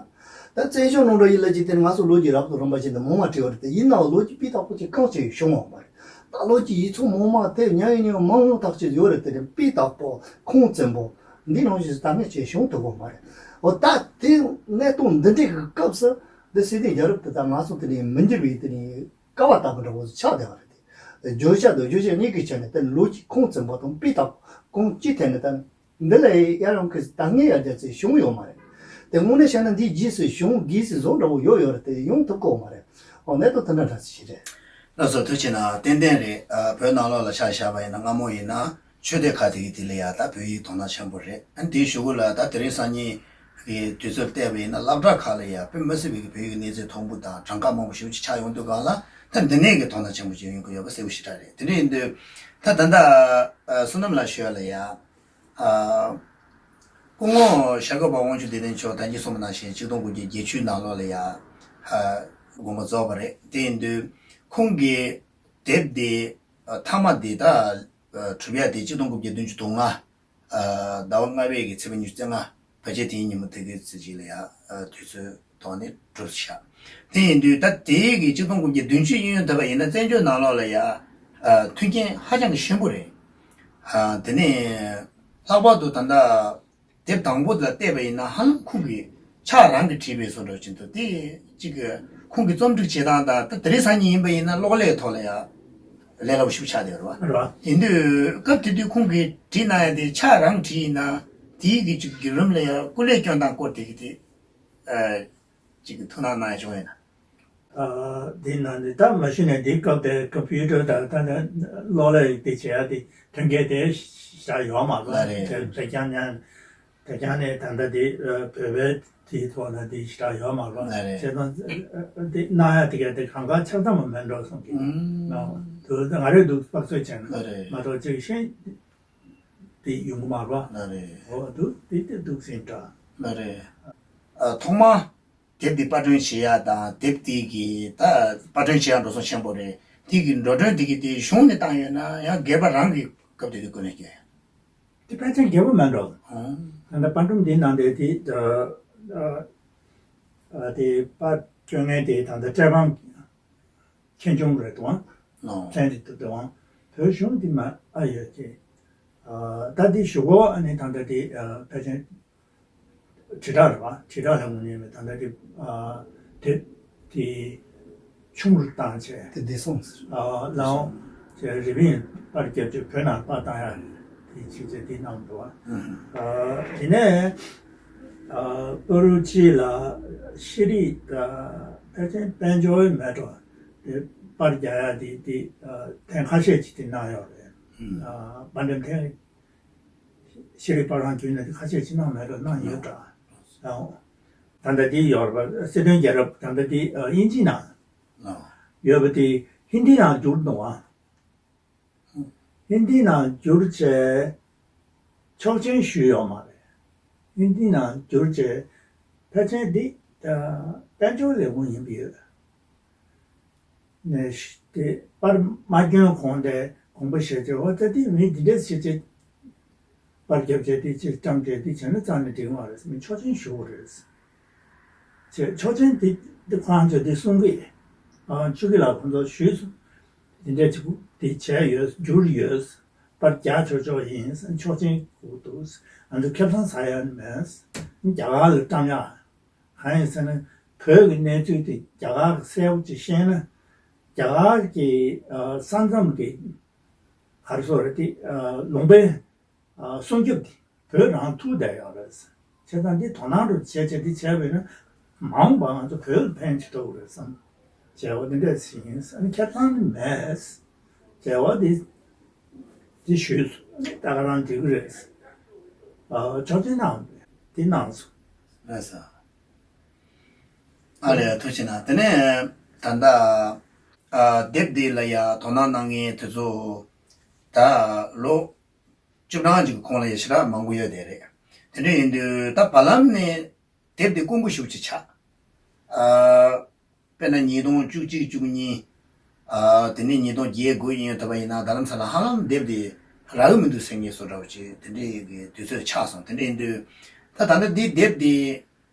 ད་བཙན་བྱོལ་ནང་འགྲོ་ཡིན་ལ་ཅི་དེ་ནི་ང་ཚོ་ལོ་རྒྱུས་རབ་དང་རིམ་པ་བྱས་ནས་མང་བ་བྲིས་པ་རེད། དེ་ཡིན་ནའང་ལོ་རྒྱུས་སྤུས་དག་པོ་ཅིག་གང་ཅི་བྱུང་བ་མ་རེད། ད་ལོ་རྒྱུས་ཡིག་ཚང་མང་མ་དེ་ཉག་ཡིན་ཉག་མང་ཉུང་ཐག་ཅིག་ཡོད་རེད། དེ་ནི་སྤུས་དག་པོ་ཁུངས་བཙུན་པོ་འདི་ནང་བཞིན་ད་ངས་ཅིག་བྱུང་ཐུབ་པ་མ་རེད། འོ་ད་དེ་གནད་དོན་འདི་འདྲའི་གི་སྐབས་སུ་འདི་སྲིད་དོན་རྒྱལ་རབས་དེ་ད་ང་ཚོ་དེ་ནི་མི་འགྱུར་བའི་དེ་ནི་ཀ་བ་ལྟ་བུ་འདྲ་བོ་ཞིག་ཆགས་བསྡད་པ་རེད། དེ་བརྗོད་བྱ་དང་རྗོད་བྱེད་གཉིས་ཀྱི་ཆ་ནས་དེ་ནི་ལོ་རྒྱུས་ཁུངས་བཙུན་པོ་དང་སྤུས་དག་ཁུངས་ཅི་ཐད་ནས་ད་འདི་ལ་ཡ་རང་གི་ད་ངས་ཡར་རྒྱ་ཚད་བྱུང་ཡོད་མ་རེད། དེ་དངོས་གནས་བཤད་ན་འདིའི་རྗེས་སུ་བྱུང་དགོས་སའི་བཟོ་འདྲ་བོ་ཡོད་ཡོད་རེད། དེ་ཡོང་ཐུབ་ཀྱི་ཡོད་མ་རེད། འོ་གནད་དོན་དེ་འདྲ་འདྲ་ཞིག་རེད། ལགས་སོ། ཐུགས་རྗེ་གནང་། ཏན་ཏན་རེད། ཨ་བོད་ནང་ལོགས་ལ་ཆ་བཞག་པ་ཡིན་ན་སྔ་མོ་ཡིན་ན་ཆོས་སྡེ་ཁག་དེ་གི་དེ་ལ་ཡ་ད་བོད་ཡིག་དོ་སྣང་ཆེན་པོ་རེད། ཨ་དེའི་གཞུག་གུ་ལ་ད་དེ་རིང་སང་ཉིན་གི་དུས་ཚོད་བལྟས་པ་ཡིན་ན་སློབ་གྲྭ་ཁག་ལ་ཡ་དཔེ་མི་སྲིད་པའི་གི་བོད་ཡིག་གི་གནས་ཚད་མཐོན་པོ་དང་གྲངས་ཀ་མང་པོ་ཞེ་པོ་ཅིག་ཆགས་ཡོང་དུས་སྒང་ལ་ད་འདི་ནས་གི་དོ་སྣང་ཆེན་པོ་ཅིག་ཡོང་གི་ཡོད་པ་གསལ་པོ་ཞེ་དྲག་རེད། དེ་འདྲ་ཡིན་དུས་ད་ད་ལྟ་ཨ་བསོད་ནམས་ལགས་ཞུ་ཡ་ལ་ཡ། ཨ། སྐུ་ངོ་ཞྭ་སྒབ་པ་དབང་ཕྱུག་བདེ་ལྡན་མཆོག་ད་གིན་གསུངས་པ་ནང་བཞིན་ཆིག་སྟོང་དགུ་བརྒྱ་བརྒྱད་ཅུ་ནང་ལོགས་ལ་ཡ། ཨ། དགོངས་པ་རྫོགས་པ་རེད། དེ་ཡིན་དུས་ཁོང་གི་དེབ་དེ་ཨ་མཐའ་མ་དེ་ད་ཨ་གྲུབ་ཡ་དེ་ཆིག་སྟོང་དགུ་བརྒྱ་བདུན་ཅུ་དོན་ལྔ། ཨ། ཟླ་བ་ལྔ་པའི་གི་ཚེས་པ་ཉི་ཤུ་རྩ་ལྔ་ཕལ་ཆེར་དེའི་ཉིན་མོ་དེ་གི་ཚེས་གཅིག་ལ་ཡ་ཨ་དུས་ཚོད་ཐོག་ནས་གྲུབ་བཞག་དེ་ཡིན་དུས་ད་དེའི་གི་ཆིག་སྟོང་དགུ་བརྒྱ་བདུན་ཅུ་གཡས་གཡོན་བལྟས་པ་ཡིན་ན་བཙན་བྱོལ་ནང་ལོགས་ལ་ཡ་ཨ་མཐུན་རྐྱེན་ཧ་ཅང་གི་ཞན་པོ་རེད། ཨ་དེ་ནས་ལྷག་པར་དུ་ད་ལྟ་དེབ་དང་པོ་དེ་ལ་བལྟས་པ་ཡིན་ན་ཧ་ལམ་ཁོང་གིས་ཕྱག་རང་གིས་བྲིས་པའི་བཟོ་འདྲ་ཅིག་འདུག་དེ་གཅིག་གི་ཁོང་གི་རྩོམ་སྒྲིག་བྱེད་སྟངས་དང་ད་དེ་རིང་སང་ཉིན་ཡིན་པ་ཡིན་ན་གློག་ཀླད་ཐོག་ལ་ཡ་ལས་སླ་པོ་ཞིག་ཆགས་བསྡད་ཡོད་རེད་བ། རེད་བ། ཡིན་དུས་སྐབས་དེ་དུས་ཁོང་གིས་བྲིས་གནང་ཡ་དེ་ཕྱག་རང་བྲིས་ཡིན་ན་དེའི་གི་གཅིག་གི་རུམ་ལ་ཡ་སྐུ་ལས་སྐྱོན་སྟངས་སྐོར་དེ་གི་དེ། ཨ་ཅིག་ཐུགས་སྣང་གནང་ཡ་བྱུང་ཡོད་ན། ཨ་འདི་ནང་ནས་ད་མ་གཞི་ནས་འདི་སྐབས་དེ་ཀམ་པུ་ཊར་དང་ད་ནི་གློག་ཀླད་དེ་བྱེད་ཡ་དེ་མཐུན་རྐྱེན་དེ་ཞེ་དྲག་ཡོད་མ་རེད། ལགས་རེད། དེ་དེ་རྐྱང་ནས་དེ་རྐྱང་ནས་ད་ལྟ་དེ་ཨ་བོད་པའི་དེའི་ཐོག་ན་དེ་ཞེ་དྲག་ཡོད་མ་རེད། ལགས་རེད། བྱས་ཙང་ཨ་དེ་གནང་ཡ་དེ་ག་དེ་གང་ག་ཆགས་ཐབས་མ་མེད་འགྲོ་སོང་གི། ཨུམ། ཨ་དེ་ང་རེ་འདུག་དཔག་ཚོད་བྱས་ན། ལགས་རེད། མ་གཏོགས་ཅིག་ཤེས། དེ་ཡོང་གི་མ་རེད་པ། ལགས་རེད། འོ་འདུག་དེ་དེ་འདུག་ཟིན་འདྲ། ལགས་རེད། ཨ་ཐོག་མ་དེབ་འདི་པར་སྐྲུན་བྱེད་ཡ་དང་དེབ་འདི་གི་ད་པར་སྐྲུན་བྱེད་ཡ་འགྲོ་སོང་ཆེན་པོ་རེད། དེ་གི་འགྲོ་གྲོན་དེ་གི་དེ་གཞུང་ནས་བཏང་ཡོད་ན་ཡང་སྒེར་པ་རང་གི་སྐབས་དེ་དུས་ཀུན་ནས་སྐྱེ། དེ་ཕལ་ཆེར་སྒེར་པ་མིན་འགྲོ། ཨང་། ད་ལྟ་པར་སྒྲོམ་འདི་ནང་དེ་དེ་ཨ་ཨ་དེ་པར་སྐྲུན་མཁན་དེ་ད་ལྟ་བཀྲས་པང་ཁྱེད་ཆུང་རེད་དོ། ཨོ། ཚན་རིག་ཏུ་དོ། བོད་གཞུང་འདི་མ་ཨ་ཡོད་ཀྱི། ཨ་ད་འདི་ཞུ་གོ་ཨ་ནི་ད་ལྟ་འདི་ཨ་ཕལ་ཆེར་དྲིལ་བསྒྲགས་རེད་པ། དྲིལ་བསྒྲགས་ལ་ངོ་ཉན་མེད། ད་ལྟ་འདི་ཨ་དེ་དེ་ཆུང་རུ་བཏང་བྱས། དེ་བདེ་སྲུང་ཟེར། ཨ་ལའང་ཅེ་རི་བིན་པར་རྒྱབ་ཀྱི་བོད་ནང་པར་བཏང་ཡ་དེ་ཕྱི་ཚེ་འདི་གནང་འདུག་ཨ་དེ་ནས་ཨ་པ་རུ་ཅི་ལ་ཤེས་རིག་དང་ཕལ་ཆེར་དཔལ་འབྱོར་མེད་འགྲོ། དེ་པར་རྒྱག་ཡ་དེ་དེ་ཨ་ཐེངས་ཁ་ཤས་ཅིག་དེ་གནང་ཡོད་རེད། ཨ་པར་འགྲེམས་ཐེངས་ཤེས་རིག་པར་ཁང་བརྒྱུད་ནས་དེ་ཁ་ཤས་ཅིག་གནང་མེད་འགྲོ། གནང་ཡོད་འདྲ། ཨ་ད་ལྟ་དེ་ཡོད་རེད་པ། སྲིད་དོན་རྒྱལ་རབས་ད་ལྟ་དེ་ཨ་དབྱིན་ཇི་ནང་ཡོད་པ་དེ་ཧིན་དི་ནང་བསྒྱུར་འདུག་ཨ། ཧིན་དི་ནང་བསྒྱུར་བྱས་ཆོག་མཆན་ཞུས་ཡོད་མ་རེད། ཧིན་དི་ནང་བསྒྱུར་བྱས་ཕལ་ཆེར་འདི་ཨ་དཔལ་འབྱོར་ལས་ཁུངས་ཡིན་པ་ཡོད། ནས་དེ་པར་མ་སྐྱོན་གོང་དེ་དགོངས་པ་བཞེས་བྱས། འོ་ད་དེ་མི་འདི་འདྲས་བྱེད་ཅེས་པར་རྒྱབ་བྱས་དེ་ཅིག་བཀྲམ་བྱས་དེ་བྱས་ན་རྩ་ནས་འགྲིག་མ་རེད། མི་ཆོག་མཆན་ཞུ་དགོས་རེད། ཅེས་ཆོག་མཆན་དེ་དེ་ཁོ་རང་ཚོས་དེ་གསུང་གི་ཡིན། ཨ་ཆོས་སྐྱིད་ལགས་ཁོང་ཚོ་ཞུས་སོང་། དེ་འདྲས་ཅིག་དེ་བྱས་ཡོད། བསྒྱུར་ཡོད། པར་རྒྱག་ཆོག་ཆོག་ཡིན། ཆོག་མཆན་དགོས་འདུག་ང་ཚོ་ཁེ་བཟང་ཟ་ཡ་མེད། རྒྱ་གར་ལ་བཀྲམ་ཡ། གང་ཡིན་ཟེར་ན་བོད་ཀྱི་གནས་ཚུལ་དེ་རྒྱ་གར་གྱིས་གསལ་པོ་ཅིག་ཤེས་ན། རྒྱ་གར་གྱི་ཨ་ས་མཚམས་ཀྱི་ག་རེ་ཟེར་རེད་དེ་ཨ་ལུང་པའི་ཨ་སྲུང་སྐྱོབ་དེ་བོད་རང་ཐུག་བསྡད་ཡོད་རེད། བྱས་ཙང་འདི་དོ་སྣང་རུ་བྱས་བྱས་འདི་བྱས་པས་ན་མ་འོངས་པ་ང་ཚོ་བོད་ལ་ཕན་བྱེད་ཐུབ་ཀྱི་རེད་བསམ། བྱས་པ་འདི་འདྲས་ཡིན། ཨ་ནི་ཁེ་བཟང་ནི་མེད། བྱས་པ་འདི་འདི་ཞུས་སོང་། ད་ག་རང་འགྲིག་གི་རེད། ཨ་ཆོག་མཆན་གནང་འདི་གནང་སོང་། ལགས་སོ། ཨ་ལས་ཐུགས་རྗེ་གནང་། དེ་ནས་ད་ལྟ་ཨ་དེབ་འདི་ལ་ཡ་དོ་སྣང་གནང་མཁན་དེ་ཚོ་ད་ལོ་བཅུ་གྲངས་ཅིག་གི་གོང་ལ་ཡ་ཞེ་དྲག་མང་པོ་ཡོད་བསྡད་རེད། དེ་འདྲ་ཡིན་དུས་ད་བར་ལམ་ནས་དེབ་འདི་དཀོན་པོ་ཞེ་པོ་ཅིག་ཆགས། ཨ་དཔེར་ན་ཉིས་སྟོང་བཅུ་གཅིག་བཅུ་གཉིས། ཨ་དེ་ནས་ཉིས་སྟོང་བརྒྱད་དགུ་ཡིན་ཐུབ་པ་ཡིན་ན་ད་ལམ་སང་ལ་ཧ་ལམ་དེབ་འདི་རག་གི་མི་འདུག་ཟེར་མཁན་བཟོ་འདྲ་བོ་ཅིག་དེ་འདྲའི་གི་དུས་ཚོད་ཆགས་སོང་། དེ་འདྲ་ཡིན་དུས་ད་ད་ལྟ་འདི་དེབ་འདི་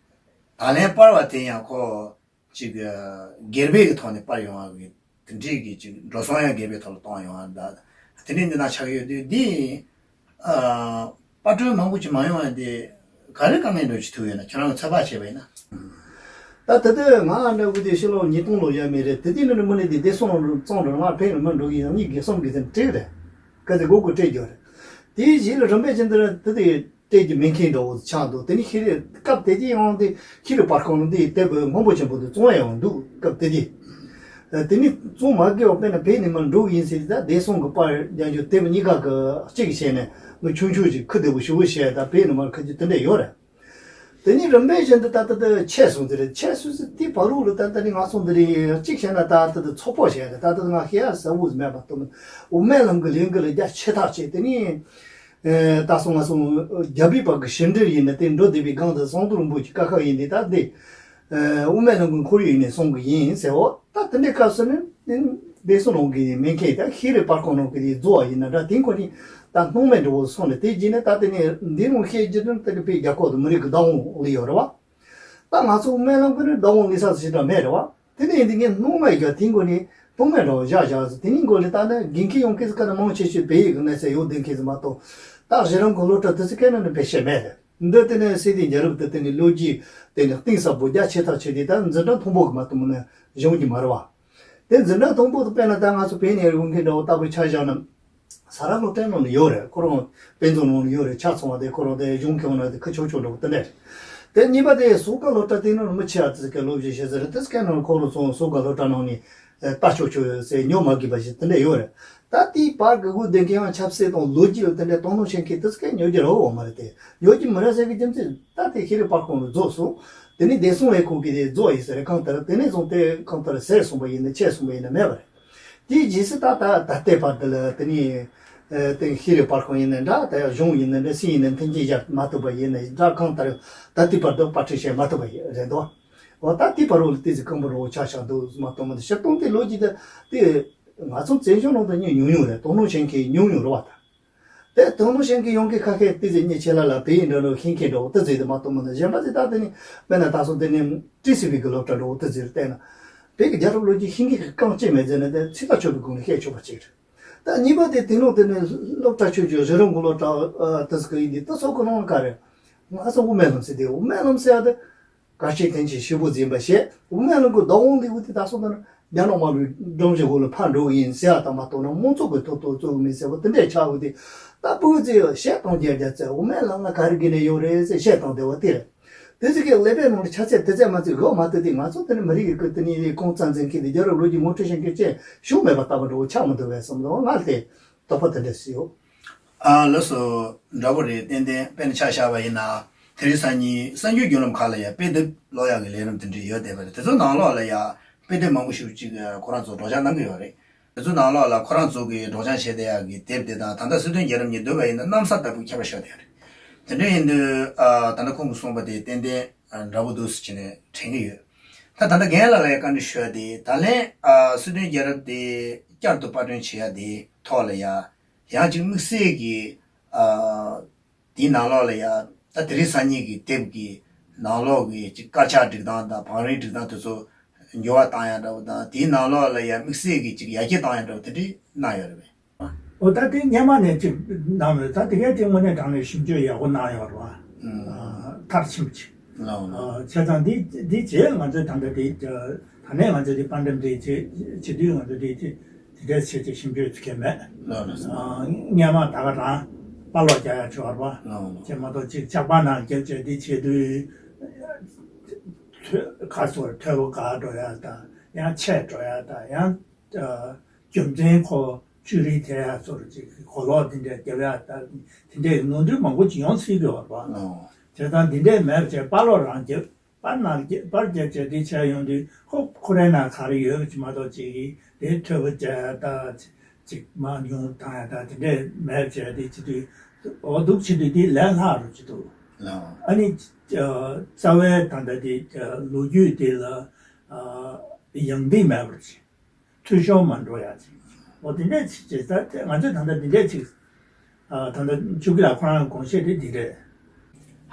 ད་ལན་པར་བ་དེ་ཡང་ཁོ་ཅིག་སྒེར་པའི་གི་ཐོག་ནས་པར་ཡོང་བ་གི་དེ་འདྲའི་གི་ཅིག་འགྲོ་སོང་ཡང་སྒེར་པའི་ཐོག་ལ་གཏོང་ཡོང་བ་ད་དེ་འདྲའི་འདི་ན་ཆགས་ཡོད་དུས་འདི་ཨ་པར་སྐྲུན་མང་པོ་ཅིག་མ་ཡོང་བ་འདི་ག་རེ་དཀའ་ངལ་འདྲ་ཅིག་ཐུག་ཡོད་ན་ཁྱོད་རང་གི་ཚོད་དཔག་བྱས་པ་ཡིན་ན། ད་དེ་དུས་ང་འདྲ་བོ་དེ་ཕྱི་ལོ་ཉིས་སྟོང་ལོ་ཡས་མས་རེད། དེ་དུས་ནས་མི་ནི་དེ་བདེ་སྲུང་ལ་བཙོང་རུ་ང་ཕེབས་ནས་མི་འགྲོ་གི་ཡང་གཉིས་དགེ་གསུམ་གི་ཚན་སྤྲད་རེད། ག་ཚོད་དགོས་དགོས་སྤྲད་རྒྱུ་རེད། དེའི་རྗེས་ལ་རིམ་པས་ཅན་དེ་དེ་དེ་སྤྲད་རྒྱུ་མེད་མཁན་འདྲ་བོ་ཆགས་འདུག་དེ་ནི་ཤེས་རིག་སྐབས་དེ་དུས་ཡང་དེ་ཤེས་རིག་པར་ཁང་ལ་དེ་དེབ་མང་པོ་ཆེན་པོ་དེ་བཙོང་ཡ་ཡང་འདུག་སྐབས་དེ་དུས། དེ་ནི་བཙོང་མ་དགོས་པ་དཔེར་ན་བོད་ནས་མར་འགྲོ་གི་ཡིན་ཟེར་ད་བདེ་སྲུང་གི་པར་རྒྱག་རྒྱུ་དེབ་གཉིས་ཀ་གི་གཅིག་བྱས་ནས་མི་ཆུང་ཆུང་ཅིག་ཁུ་བདེ་པོ་ཞེ་པོ་བྱས་ད་བོད་ནས་མར་ཁུར་རྒྱུ་དེ་འདྲ་ཡོད་རེད། དེ་ནི་རིམ་པས་བཞིན་དུ་ད་ལྟ་དེ་ཆད་སོང་དེ་རེད། ཆད་སོང་ཟེར་དེ་བར་དུ་ལ་ད་ལྟ་ནི་ང་ཚོ་འདི་རེད་གཅིག་བྱས་ན་ད་ལྟ་དེ་ཚོགས་པ་བྱས་རེད། ད་ལྟ་ང་ཤེས་ཡ་ཟབ་པོ་མེད་པ་དུ་མི་དབུ་མའི་ལམ་གྱི་ལས་འགུལ་ལ་རྒྱ་ཆེ་ཐག་ཆད། དེ་ནི་ད་སོང་ང་སོང་རྒྱ་བོད་བར་གྱི་ཕྱི་འབྲེལ་ཡིན་ན་དེ་འགྲོ་བསྡད་པའི་སྒང་དུ་ཟམ་གདོང་རིན་པོ་ཆེ་བཀའ་ཁག་ཡིན་དེ་ད་འདི་དབུ་མའི་ལམ་གྱི་ཁོར་ཡུག་ནས་གསུང་གི་ཡིན་ཟེར་འོ། ད་དེ་འདྲའི་སྐབས་སུ་ནི་བདེ་སྲུང་ནང་གི་མེད་མཁན་ད་ཤེས་རིག་པར་ཁང་ནང་གི་རྫོགས་པ་ཡིན་ན་འདྲ་དེ་ཁོ་ནི་ད་སྣང་མེད་འདྲ་བོ་སོང་ནས་དེ་རྗེས་ནས་ད་དེ་ནས་འདི་རུང་བཤད་རྒྱུ་དེ་དེ་གི་དཔེ་རྒྱ་ཁོག་ཏུ་མི་རིགས་ཀྱི་བདག་དབང་ལ་ཡོད་རེད་བ། ད་ང་ཚོ་དབུ་མའི་ལམ་ཁོ་ནི་བདག་དབང་ལ་ས་ཞིག་འདྲ་མེད་རེད་བ། དེ་ནས་འདི་ངས་སྣང་མེད་རྒྱ་དེ་ཁོ་ནི་སྣང་མེད་འདྲ་བོ་བཞག་བཞག་ཟེར་དེ་ནི་མགོ་ལས་ད་ནི་འགན་འཁྱེར་ཡོང་མཁན་ཟེར་ཀ་ནི་མང་ཆེ་ཤོས་བལ་ཡུལ་གི་གནས་ཚད་ཡོད་བསྡད་མཁན་ཟེར་མ་གཏོགས་ད་གཞི་རིམ་གི་སློབ་གྲྭ་དེ་ཚོ་སྐད་ན་ནི་བེད་སྤྱད་མེད་རེད། འདི་དེ་ནས་སྲིད་དེ་རྒྱལ་རབས་དེ་དེ་ནས་ལོ་རྒྱུས་དེ་ནས་གཏིང་ཟབ་པོ་རྒྱ་ཆེ་ཐག་ཆོད་དེ་ད་འཛིན་གྲྭ་མཐོན་པོ་གི་མ་གཏོགས་མིན་ན་གཞུང་གི་མ་རེད་བ། དེ་འཛིན་གྲྭ་མཐོན་པོ་དེ་དཔེར་ན་ད་ང་ཚོ་བོད་ནས་ཡོང་མཁན་འདྲ་བོ་ལྟ་བུ་ཆ་བཞག་ན་ས་རཱ་སློབ་གྲྭའི་ནང་ནས་ཡོད་རེད། ཁོ་རང་དཔེ་མཛོད་ནང་ནས་ཡོད་རེད། ཆ་ཚང་བ་དེ་ཁོ་རང་དེ་གཞུང་གི་འོག་ན་དེ་ཁུ་ཆོག་ཆོག་འདྲ་བོ་དེ་འདྲ་རེད། དེ་གཉིས་པ་དེ་གསུམ་ཀ་སློབ་གྲྭ་དེ་ནང་མི་ཆེ་བ་དེ་ག་སློབ་སྦྱོང་བྱེད་ས་རེད། དེ་ག་ནང་ཁོ་ལོ་ཚོང་གསུམ་ཀ་སློབ་གྲྭ་ནང་ནས་ལྟ་ཆོག་ཆོག་ཟེར་ཉོ་མ་དགོས་པ་ཞིག་དེ་འདྲ་ཡོད་རེད། ད་དེའི་བར་གི་དགོས་དེ་གའི་ཡང་ཆབ་སྲིད་དང་ལོ་རྒྱུས་ལ་དེ་འདྲའི་དོ་སྣང་བྱེད་མཁན་དེ་ག་ཉོ་རྒྱུ་རོ་བ་མ་རེད། དེ་ཉོ་རྒྱུ་མི་རེད་ཟེར་གི་རྒྱུ་མཚན་ད་དེ་ཤེས་རིག་པར་ཁང་ལ་རྫོགས་སོང་། དེ་ནས་བདེ་སྲུང་ལས་ཁུངས་ཀྱི་དེ་རྫོགས་ཡིན་ཟེར་རེད། གང་ལྟར་དེ་ནས་བཟུང་སྟེ་གང་ལྟར་ཟད་སོང་བ་ཡིན་ན་ཆད་སོང་བ་ཡིན་ན་མེད་པ་རེད། དེའི་རྗེས་སུ་ད་ལྟ་ད་ལྟའི་བར་དུ་ལ་དེ་ནས་ཨ་དེ་ཤེས་རིག་པར་ཁང་ཡིན་ན་འདྲ། ད་གཞུང་ཡིན་ན་འདྲ། སྲིད་ཡིན་ན་མཐུན་རྐྱེན་སྦྱར་མ་ཐུབ་པ་ཡིན་ན་འདྲ། གང་ལྟར་ད་ལྟའི་བར་དུ་པར་སྐྲུན་བྱས་མ་ཐུབ་པ་ཡིན་རེད་འདུག་འོ་ད་ལྟའི་བར་རོ་ལ་ཏི་ཙི་སྐམ་པོ་རོ་ཆགས་ཆགས་འདུག་མ་གཏོགས་མ་གཏོགས་སྤྱིར་བཏང་དེ་ལོ་རྒྱུས་དེ་དེ་ང་ཚོ་བཙན་བྱོལ་ནང་དུ་ཉུང་ཉུང་ཡོད་རེད། དོ་སྣང་བྱེད་མཁན་ཉུང་ཉུང་རེད་བ། ད་དེ་དོ་སྣང་བྱེད་མཁན་ཡོང་མཁན་ཁ་ཤས་ཏི་ཙི་ཉེ་ཆེ་ལ་ལ་བོད་ཡིག་འདྲ་འདྲ་ཤེས་མཁན་འདྲ་བོ་ཏི་ཙི་དེ་མ་གཏོགས་མ་གཏོགས་གཞན་པ་ཚོས་ད་དེ་ནི་དཔེར་ན་ད་སོ་དེ་ནི་ཏི་སི་བི་གི་སློབ་གྲྭ་འདྲ་བོ་ཏི་ཙི་རེད། བལྟས་ན་བོད་ཀྱི་རྒྱལ་རབས་ལོ་རྒྱུས་ཤེས་མཁན་གྱི་རྐང་གཅིག་མེད་ཟེར་ན་དེ་ཚིག་ཐག་ཆོད་པའི་སྒང་ནས་བཤད་ཆོག་པ་ཅིག་རེད། ད་གཉིས་པ་དེ་དེ་ནང་དེ་ནི་སློབ་གྲྭ་ཆོས་ཀྱི་གཞི་རིམ་གྱི་སློབ་གྲྭ་ཨ་དེ་ཚོ་གི་ཡིན་དུས་ད་སོ་གི་ནང་ག་རེ་ང་ཚོ་དབུ་མའི་ལམ་ཟེར་དེ་དབུ་མའི་ལམ་ཟེར་ཡ་དེ་ག་ཤེད་ཐན་ཆེ་ཤེད་པོ་འཛིན་པ་བྱས། དབུ་མའི་ལམ་གྱི་བདག་དབང་ལས་འགུལ་དེ་ད་སོ་ན་རྒྱ་ནག་དམར་པོའི་སྒྲོམ་གཞི་འོག་ལ་ཕར་འགྲོ་གི་ཡིན་ཟེར་ཡ་དང་མ་གཏོགས་ན་མང་ཚོགས་ཀྱི་ཐོག་ཏུ་བཙུགས་མིན་ཟེར་བ་དེ་འདྲས་ཆགས་ཡོད་དེ། ད་བོད་ཚོས་བཤད་སྟངས་རྒྱ་རྒྱ་ཚད་དབུ་མའི་ལམ་ལ་ག་རེ་གི་ནས་ཡོད་རེད་ཟེར་བཤད་སྟངས་དེ་བ་དེ་རེད། དེ་ཚོ་གི་ཀླད་པའི་ནང་ལ་ཆ་ཚད་དེ་ཚད་མ་ཚད་འགོག་མ་ཐུབ་དེ་ང་ཚོ་དེ་ནི་མི་རིགས་ཀྱི་དེ་ནི་ཡི་གོང་རྩ་འཛིན་མཁན་དེ་རྒྱལ་རབས་ལོ་རྒྱུས་ངོ་སྤྲོད་བྱེད་མཁན་ཅན་ཞུགས་མེད་པ་ལྟ་བུ་འགྲོ་ཆགས་མི་འདུག་བས་བསམ་བློ་ང་ལ་དེ་དོགས་པ་དེ་འདྲ་སུ་ཡོད། ཨ་ལགས་སོ། འདྲ་པོ་རེད། ཏན་ཏན་དཔེར་ན་ཆ་བཞག་པ་ཡིན་ན་དེ་རིང་སང་ཉིན་གསར་འགྱུར་བརྒྱུད་ལམ་ཁག་ལ་ཡང་དཔེ་དེབ་ཀློག་ཡག་གི་ལས་རིམ་དེ་འདྲ་ཡོད་བསྡད་པ་རེད། དེ་ཚོ་ནང་ལོགས་ལ་ཡང་དཔེ་དེབ་མང་པོ་ཞིག་ཅིག་ཁོ་རང་ཚོ་སྒྲོག་སྦྱང་གནང་གི་ཡོད་རེད། དེ་ཚོ་ནང་ལོགས་ལ་ཁོ་རང་ཚོ་གིས་སྒྲོག་སྦྱང་བྱས་བསྡད་ཡག་གི་དེབ་དེ་དང་ད་ལྟ་སྲིད་དོན་བརྒྱུད་རིམ་གཉིས་བསྡུར་བ་ཡིན་ན་གནམ་ས་ལྟ་བུ་ཁྱད་པར་ཤོར་བསྡད་ཡོད་རེད། དེ་འདྲ་ཡིན་དུས་ཨ་ད་ལྟ་ཁོང་གིས་གསུངས་པ་དེ་ཏན་ཏན་ཨ་འདྲ་པོ་འདུག་ཟེར་བྱས་ནས་དྲན་གྱི་ཡོད། ད་ད་ལྟ་རྒན་ལགས་ལ་ཡང་བཀའ་འདྲི་ཞུ་ཡ་དེ་ད་ལན་ཨ་སྲིད་དོན་རྒྱལ་རབས་དེ་བསྐྱར་དུ་པར་སྐྲུན་བྱེད་ཡ་དེ་ཐོག་ལ་ཡ་ཡང་ཅིག་དམིགས་བསལ་གྱི་ཨ་དེའི་ནང་ལོགས་ལ་ཡ་ད་དེ་རིང་སང་ཉིན་གྱི་དེབ་ཀྱི་ནང་ལོགས་ཀྱི་ཅིག་དཀར་ཆག་སྒྲིག་སྟངས་དང་བང་རིམ་སྒྲིག་སྟངས་དེ་ཚོ་འགྱུར་བ་བཏང་ཡ་འདྲ་བོ་དང་དེའི་ནང་ལོགས་ལ་ཡ་དམིགས་བསལ་གྱི་ཅིག་ཡར་རྒྱས་བཏང་ཡ་འདྲ་བོ་དེ་འདྲ་གནང་ཡོད་རེད་པས། འོ་ད་དེ་སྔོན་མ་ནས་ཅིག་གནང་མེད། ད་དེ་གའི་དེ་དངོས་གནས་དྲང་གནས་ཞིབ་འཇུག་ཡག་པོ་གནང་ཡོད་རེད་བ། ཨ་མཐར་ཕྱིན་པ་ཅིག་ལའོ་ལའོ། ཨ་བྱས་ཙང་འདི་འདི་རྗེས་ང་ཚོས་ད་ལྟ་དེ་ད་ནས་ང་ཚོས་དེ་པར་འགྲེམས་དེ་བྱེད་བྱེད་དུས་ང་ཚོས་དེ་དེ་དེ་འདྲའི་ཆེད་ཅིག་ཞིབ་འཇུག་བྱེད་མཁན་མེད། ལའོ་ལའོ། ཨ་སྔོན་མ་ད་ག་རང་པར་ལོག་རྒྱག་ཡག་ཆོག་རེད་བ། ལའོ་ལའོ། བྱས་མ་གཏོགས་ཅིག་ལྕགས་པར་ནང་བརྒྱབ་བྱས་འདི་བྱེད་དུས་ཐོ་ག་སོགས་ཐོལ་པ་འགག་འགྲོ་ཡག་དང་ཡང་ཆད་འགྲོ་ཡག་དང་ཡང་། རྒྱུ་མཚན་ཁོ་བཅུད་རིགས་དེ་ཡང་ཚོར་ཅིག་གོ་ལོག་འདི་འདྲའི་རྒྱབ་ཡག་ད་དེ་འདྲའི་ནོར་འཁྲུལ་མང་པོ་ཅིག་ཡོང་སྲིད་ཀྱི་ཡོད་རེད་པ། ཨོ། བྱས་ཙང་འདི་འདྲའི་མེད་པ་བྱས་པར་ལོག་རང་རྒྱབ་པར་ནང་རྒྱབ་པར་རྒྱབ་བྱས་འདི་བྱས་ཡོང་དུས་ཁོ་ཁོ་རའི་ནང་ག་རེ་ཡོད་པ་ཅིག་མ་གཏོགས་ཅིག་གིས་དེ་ཐོལ་པ་བྱས་ཡག་ད་ཅིག་མ་ཉུང་བཏང་ཡག་ད་དེ་འདྲའི་མེད་པ་བྱས་འདི་བྱེད་དུས་འོ་འདུག་བྱེད་དུས་འདི་ལས་སླ་རུ་ཅིག་འདུག་ཨོ། ཨ་ནི་རྩ་བའི་ད་ལྟ་འདི་ལོ་རྒྱུས་འདི་ལ་ཡང་འདི་མེད་པར་ཅིག་འཐུས་ཤོར་མ་འགྲོ་ཡག་ཅིག་འོ་དེ་འདྲས་ཅིག་བྱས་ཙང་ང་ཚོས་ད་ལྟ་དེ་འདྲས་ཅིག་ཨ་ད་ལྟ་ཆུ་སྐྱིད་ལགས་ཁོ་རང་དགོངས་བཞེད་དེ་འདི་རེད།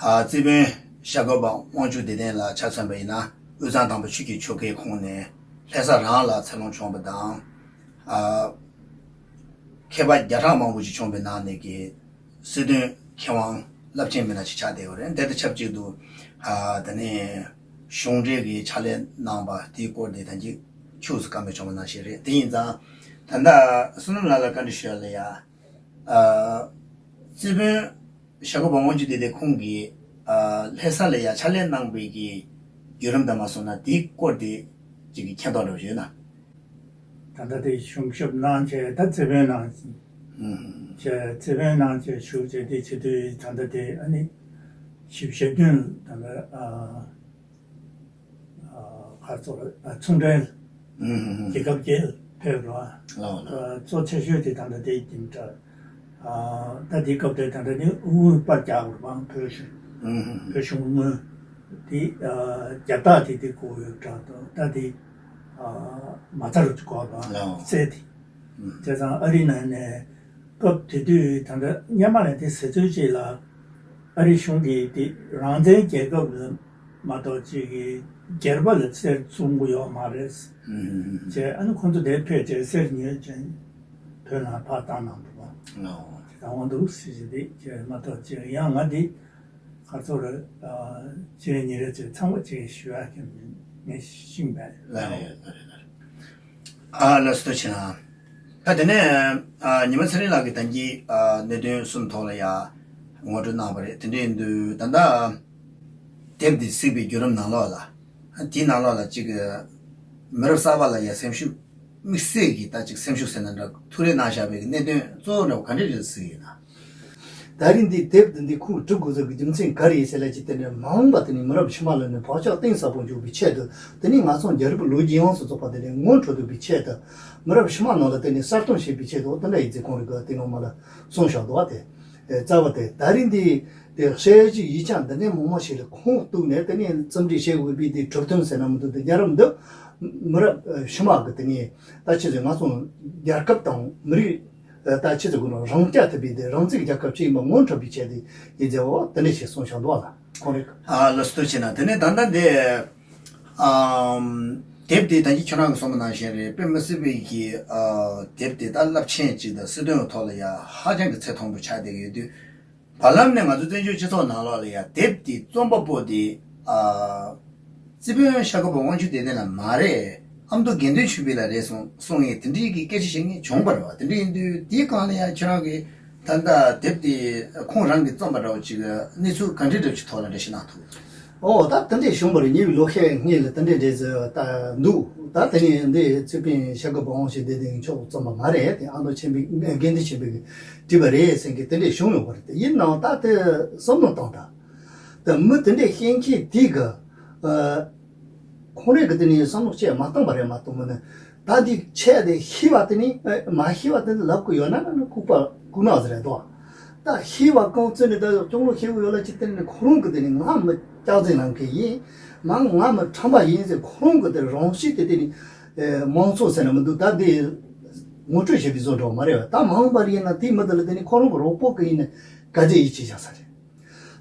ཨ་རྩིས་དཔོན་ཤར་སྐོར་པ་དབང་ཕྱུག་བདེ་ལྡན་ལགས་ཆ་མཚོན་པ་ཡིན་ན་དབུས་གཙང་དམ་པ་ཆོས་ཀྱི་ཆོལ་ཁའི་ཁོངས་ནས་ལྷ་ས་རང་ལ་འཚར་ལོངས་བྱུང་བ་དང་། ཨ་མཁས་པ་བརྒྱ་ཕྲག་མང་པོ་ཞིག་བྱུང་བའི་ནང་ནས་ཀྱི་སྲིད་དོན་མཁས་དབང་རླབས་ཆེན་མི་སྣ་ཞིག་ཆགས་བསྡད་ཡོད་རེད། དེ་དང་ཆབས་ཅིག་ཏུ་ཨ་དེ་ནས་གཞུང་འབྲེལ་གྱི་ཕྱག་ལས་གནང་བ་དེའི་སྐོར་དེ་ད་གིན་ཕྱོགས་སུ་བཀའ་མོལ་བྱུང་བ་ནང་བཞིན་རེད། དེ་ཡིན་ཙང་ད་ལྟ་བསོད་ནམས་ལགས་ལ་བཀའ་འདྲི་ཞུ་ཡ་ལ་ཡ་ཨ་རྩིས་དཔོན་ཤར་སྐོར་པ་དབང་ཕྱུག་བདེ་ལྡན་ཁོང་གིས་ཨ་ལྷ་ས་ལ་ཡ་ཕྱག་ལས་གནང་བའི་གི་བརྒྱུད་རིམ་དང་མ་སོང་ན་དེའི་སྐོར་དེ་ཅིག་གི་མཁྱེན་རྟོགས་འདྲ་བོ་ཡོད་ན། ད་ལྟ་དེ་གཞུང་ཞབས་གནང་བྱས་ད་རྩིས་དཔོན་གནང་ཨུམ། བྱས་རྩིས་དཔོན་གནང་བྱས་ཞུགས་བྱས་དེ་བྱེད་དུས་ད་ལྟ་དེ་ཨ་ནི་བཞི་བཅུ་ཞེ་བདུན་ད་ལྟ་ཨ་ཨ་ག་ཚོད་ཨ་ཚོང་འབྲེལ་ཨུམ། རྒྱལ་ཁབ་བརྒྱད་ཕེབས་རོགས་ཨ་ལའོ་ལའོ། གཙོ་ཆེ་ཤོས་དེ་ད་ལྟ་དེ་ཡིན་འདྲ། ཨ་ད་དེ་སྐབས་དེ་ད་ལྟ་ནི་དབུས་པར་རྒྱག་དགོས་པ་བོད་གཞུང་ཨུམ། བོད་གཞུང་དངུལ་དེ་ཨ་རྒྱ་སྟག་དེ་དེ་དགོས་ཡོད་འདྲ་དང་ད་དེ། མ་རྩ་རུ་གོ་བ་ལའོ། རྩེ་དེ། ཨུམ། བྱས་ཙང་ཨ་རི་ནང་ནས་སྐབས་དེ་དུས་ད་ལྟ་སྔོན་མ་ནས་དེ་ཟེར་ཚུལ་ཅིག་ལ་ཨ་རི་གཞུང་གིས་དེ་རང་བཙན་རྒྱལ་ཁབ་ལ་མ་གཏོགས་ཅིག་གི་སྒེར་པ་ལ་གསེར་བཙོང་གི་ཡོད་མ་རེད། ཨུམ། བྱས་ཨ་ནི་ཁོང་ཚོ་དེ་ཕེབས་བྱས་གསེར་ཉོས་བྱས་བོད་ནང་ཕར་བཏང་གནང་འདུག་བ། ལའོ། དེ་ལྟ་འོང་འདུག་ཟེར་གྱི་འདུག་བྱས་མ་གཏོགས་ཅིག་ཡང་ང་འདི། ཁ་ཚོར་ཅེས་ཉིན་རེ་ཚོས་ཚང་མ་ཅེས་ཞུ་ཡ་ཁྱོད་ངས་ཤིང་བས། ལ་རེ་ལ་རེ་ལ་རེ། ཨ་ལ་སོ་ཆེ་ན། ད་དེ་ནས་ཨ་ཉི་མ་ཚེ་རིང་ལགས་ཀྱིས་ད་གིན་ཨ་གནད་དོན་གསུམ་ཐོག་ལ་ཡ་ངོ་སྤྲོད་གནང་བ་རེད། དེ་འདྲ་ཡིན་དུས་ད་ལྟ་ དེབ་འདི་གཟིགས་པའི་བརྒྱུད་རིམ་ནང་ལོགས་ལ། དེའི་ནང་ལོགས་ལ་ཅིག་མི་རབས་གསར་པ་ལ་ཡ་སེམས་ཤུགས། དམིགས་བསལ་གྱི་ད་ཅིག་སེམས་ཤུགས་ཟེར་ན་འདྲ། ཐུགས་རེ་གནང་བཞག་པའི་གནད་དོན་གཙོ་བོ་འདྲ་བོ་ག་འདྲ་རེད་གཟིགས་ཡོད་ན། ད་རིང་འདི་དེབ་འདི་འདི་ཁུངས་སྒྲིག་དགོས་ཟེར་གྱི་རྒྱུ་མཚན་ག་རེ་ཡིན་ཟེར་ལ་ཅིག་དེ་འདྲ་མ་འོངས་པ་དེ་ནི་མི་རབས་ཕྱི་མ་ལ་ནི་བག་ཆགས་གཏིང་ཟབ་པོ་འཇོག་པའི་ཆེད་དུ། དེ་ནི་ང་ཚོ་རྒྱལ་རབས་ལོ་རྒྱུས་ཡོངས་སུ་རྫོགས་པ་དེ་ནི་སྔོན་འགྲོ་ཐུབ་པའི་ཆེད་དུ། མི་རབས་ཕྱི་མ་ནང་ལ་དེ་ནི་གསལ་སྟོན་བྱེད་པའི་ཆེད་དུ། དེ་འདྲ་ཡིན་ཚེ་ཁོང་རིག་གི་དེ་ནང་མ་ལ་གསུངས་བཞག་འདུག་བ། དེ་རྩ་བ་དེ་ད་རིང་འདི་དེ་བཤད་རྒྱུ་ཡིག་ཆ་འདི་འདྲའི་མང་མང་ཞིག་ལ་ཁུངས་གཏུགས་ནས། དེ་ནི་རྩོམ་སྒྲིག་བྱེད་དགོས་པའི་དེ་གྲུབ་དོན་ཟེར་ན་མི་འདུག་དེ་རྒྱལ་རབས་འདི་མི་རབས་ཕྱི་མ་གི་དེ་ནི་ད་ཆེ་ཚེ་ང་ཚོ་རྒྱལ་ཁབ་དང་མི་རིགས། ད་ཆེ་ཚེ་དགོས་ན་རང་རྐྱ་ཐུབ་པའི་དེ་རང་བཙན་རྒྱལ་ཁབ་ཅིག་ཡིན་པ་སྔོན་འགྲོ་བའི་ཆེད་དུ་ཡིན་ཚེ། འོ་དེ་འདྲ་ཞིག་གསུངས་བཞག་འདུག་བ་ལ། ཁོང་རིག་ཨ་ལ་སྟོད་ཆེ་ན་དེ་ནས་ད་ལྟ་འདི། ཨམ། དེབ་དེ་ད་གིན་ཁྱོད་རང་གིས་གསུངས་པ་ནང་བཞིན་རེད། དཔེ་མི་སྲིད་པའི་གི་ཨ། དེབ་དེ་ད་རླབས་ཆེན་ཅིག་དང་སྲིད་དོན་གྱི་ཐོག་ལ་ཡ་ཧ་ཅང་གི་ཚད་མཐོན་པོ་ཆགས་བསྡད་ཀྱི་ཡོད་དུས། བར་ལམ་ནས་ང་ཚོ་བཙན་བྱོལ་སྤྱི་ཚོགས་ནང་ལོགས་ལ་ཡ་དེབ་དེ་རྩོམ་པ་པོ་དེ་ཨ། རྩིས་དཔོན་ཤཱཀྱ་པ་དབང་ཕྱུག་བདེ་ལྡན་ལགས་མ་རེད། ཨ་མདོ་དགེ་འདུན་ཆོས་འཕེལ་ལགས་རེད་གསུངས་གསུངས་ཡས་དེ་འདྲའི་གི་སྐད་ཆ་བཤད་མཁན་བྱུང་བ་རེད་བ། དེ་འདྲ་ཡིན་དུས་དེའི་སྒང་ལ་ཡ་ཁྱོད་རང་གིས་ད་ལྟ་དེབ་དེ་ཁོང་རང་གིས་རྩོམ་པ་འདྲ་བོ་ཅིག་གནས་ཚུལ་ག་འདྲ་འདྲ་བོ་ཅིག་ཐོག་ལ་འགྲེལ་བཤད་གནང་ཐུབ། ཨོ་ད་དེ་འདྲས་བྱུང་བ་རེད། ཉེ་བའི་ལོ་ཤས་སྔོན་ལ་དེ་འདྲས་འདྲས་ཟེར་ད་འདུག་ད་དེ་ནས་འདི་རྩིས་དཔོན་ཤཱཀྱ་པ་དབང་ཕྱུག་བདེ་ལྡན་མཆོག་རྩོམ་པ་མ་རེད། དེ་ཨ་མདོ་ཆོས་འཕེལ་དགེ་འདུན་ཆོས་འཕེལ་གྱིས་བྲིས་པ་རེད་ཟེར་མཁན་དེ་འདྲས་བྱུང་ཡོད་པ་རེད། དེ་ཡིན་ནའང་ད་དེ་བསམ་བློ་བཏང་ད། ད་མི་དེ་འདྲས་བཤད་མཁན་དེ་གི་ཨ། ཁོང་རང་གིས་དེ་ནས་བསམ་བློ་ཅིག་མ་བཏང་བ་རེད་མ་གཏོགས་མིན་ན། ད་འདི་ཆེ་དེ་ཤེས་པ་དེ་ནི་ཨེ། མ་ཤེས་པ་དེ་ནི་ལབ་དགོས་ཡོད་ན་ན་ནི་ལྐུགས་པ་ལྐུགས་ནག་ཟེར་རེད་དོ། ད་ཤེས་པ་གང་བཙལ་ནས་ད་སྐྱོང་ལོ་ཤེས་དགོས་ཡོད་ལ་ཅི་དེ་ནི་ཁོ་རང་གིས་དེ་ནི་ང་མི་སྐྱག་རྫུན་ལབ་མཁན་ཡིན། མ་ང་མི་ཁྲམ་པ་ཡིན་ཟེར་ཁོ་རང་གིས་དེ་རང་བཞིན་དེ་དེ་ནི་ཨེ། མང་ཚོགས་ཟེར་ན་མི་འདུག་ད་འདི་ངོ་སྤྲོད་བྱེད་པའི་བཟོ་འདྲ་བ་མ་རེད་བ། ད་མ་འོངས་པར་ཡིན་ན་དེའི་མི་དེ་ལ་དེ་ནི་ཁོ་རང་གི་རོགས་པོ་གི་ཡིན་ན་ག་ཚད་ཡིད་ཆེས་བྱ་ས་རེད།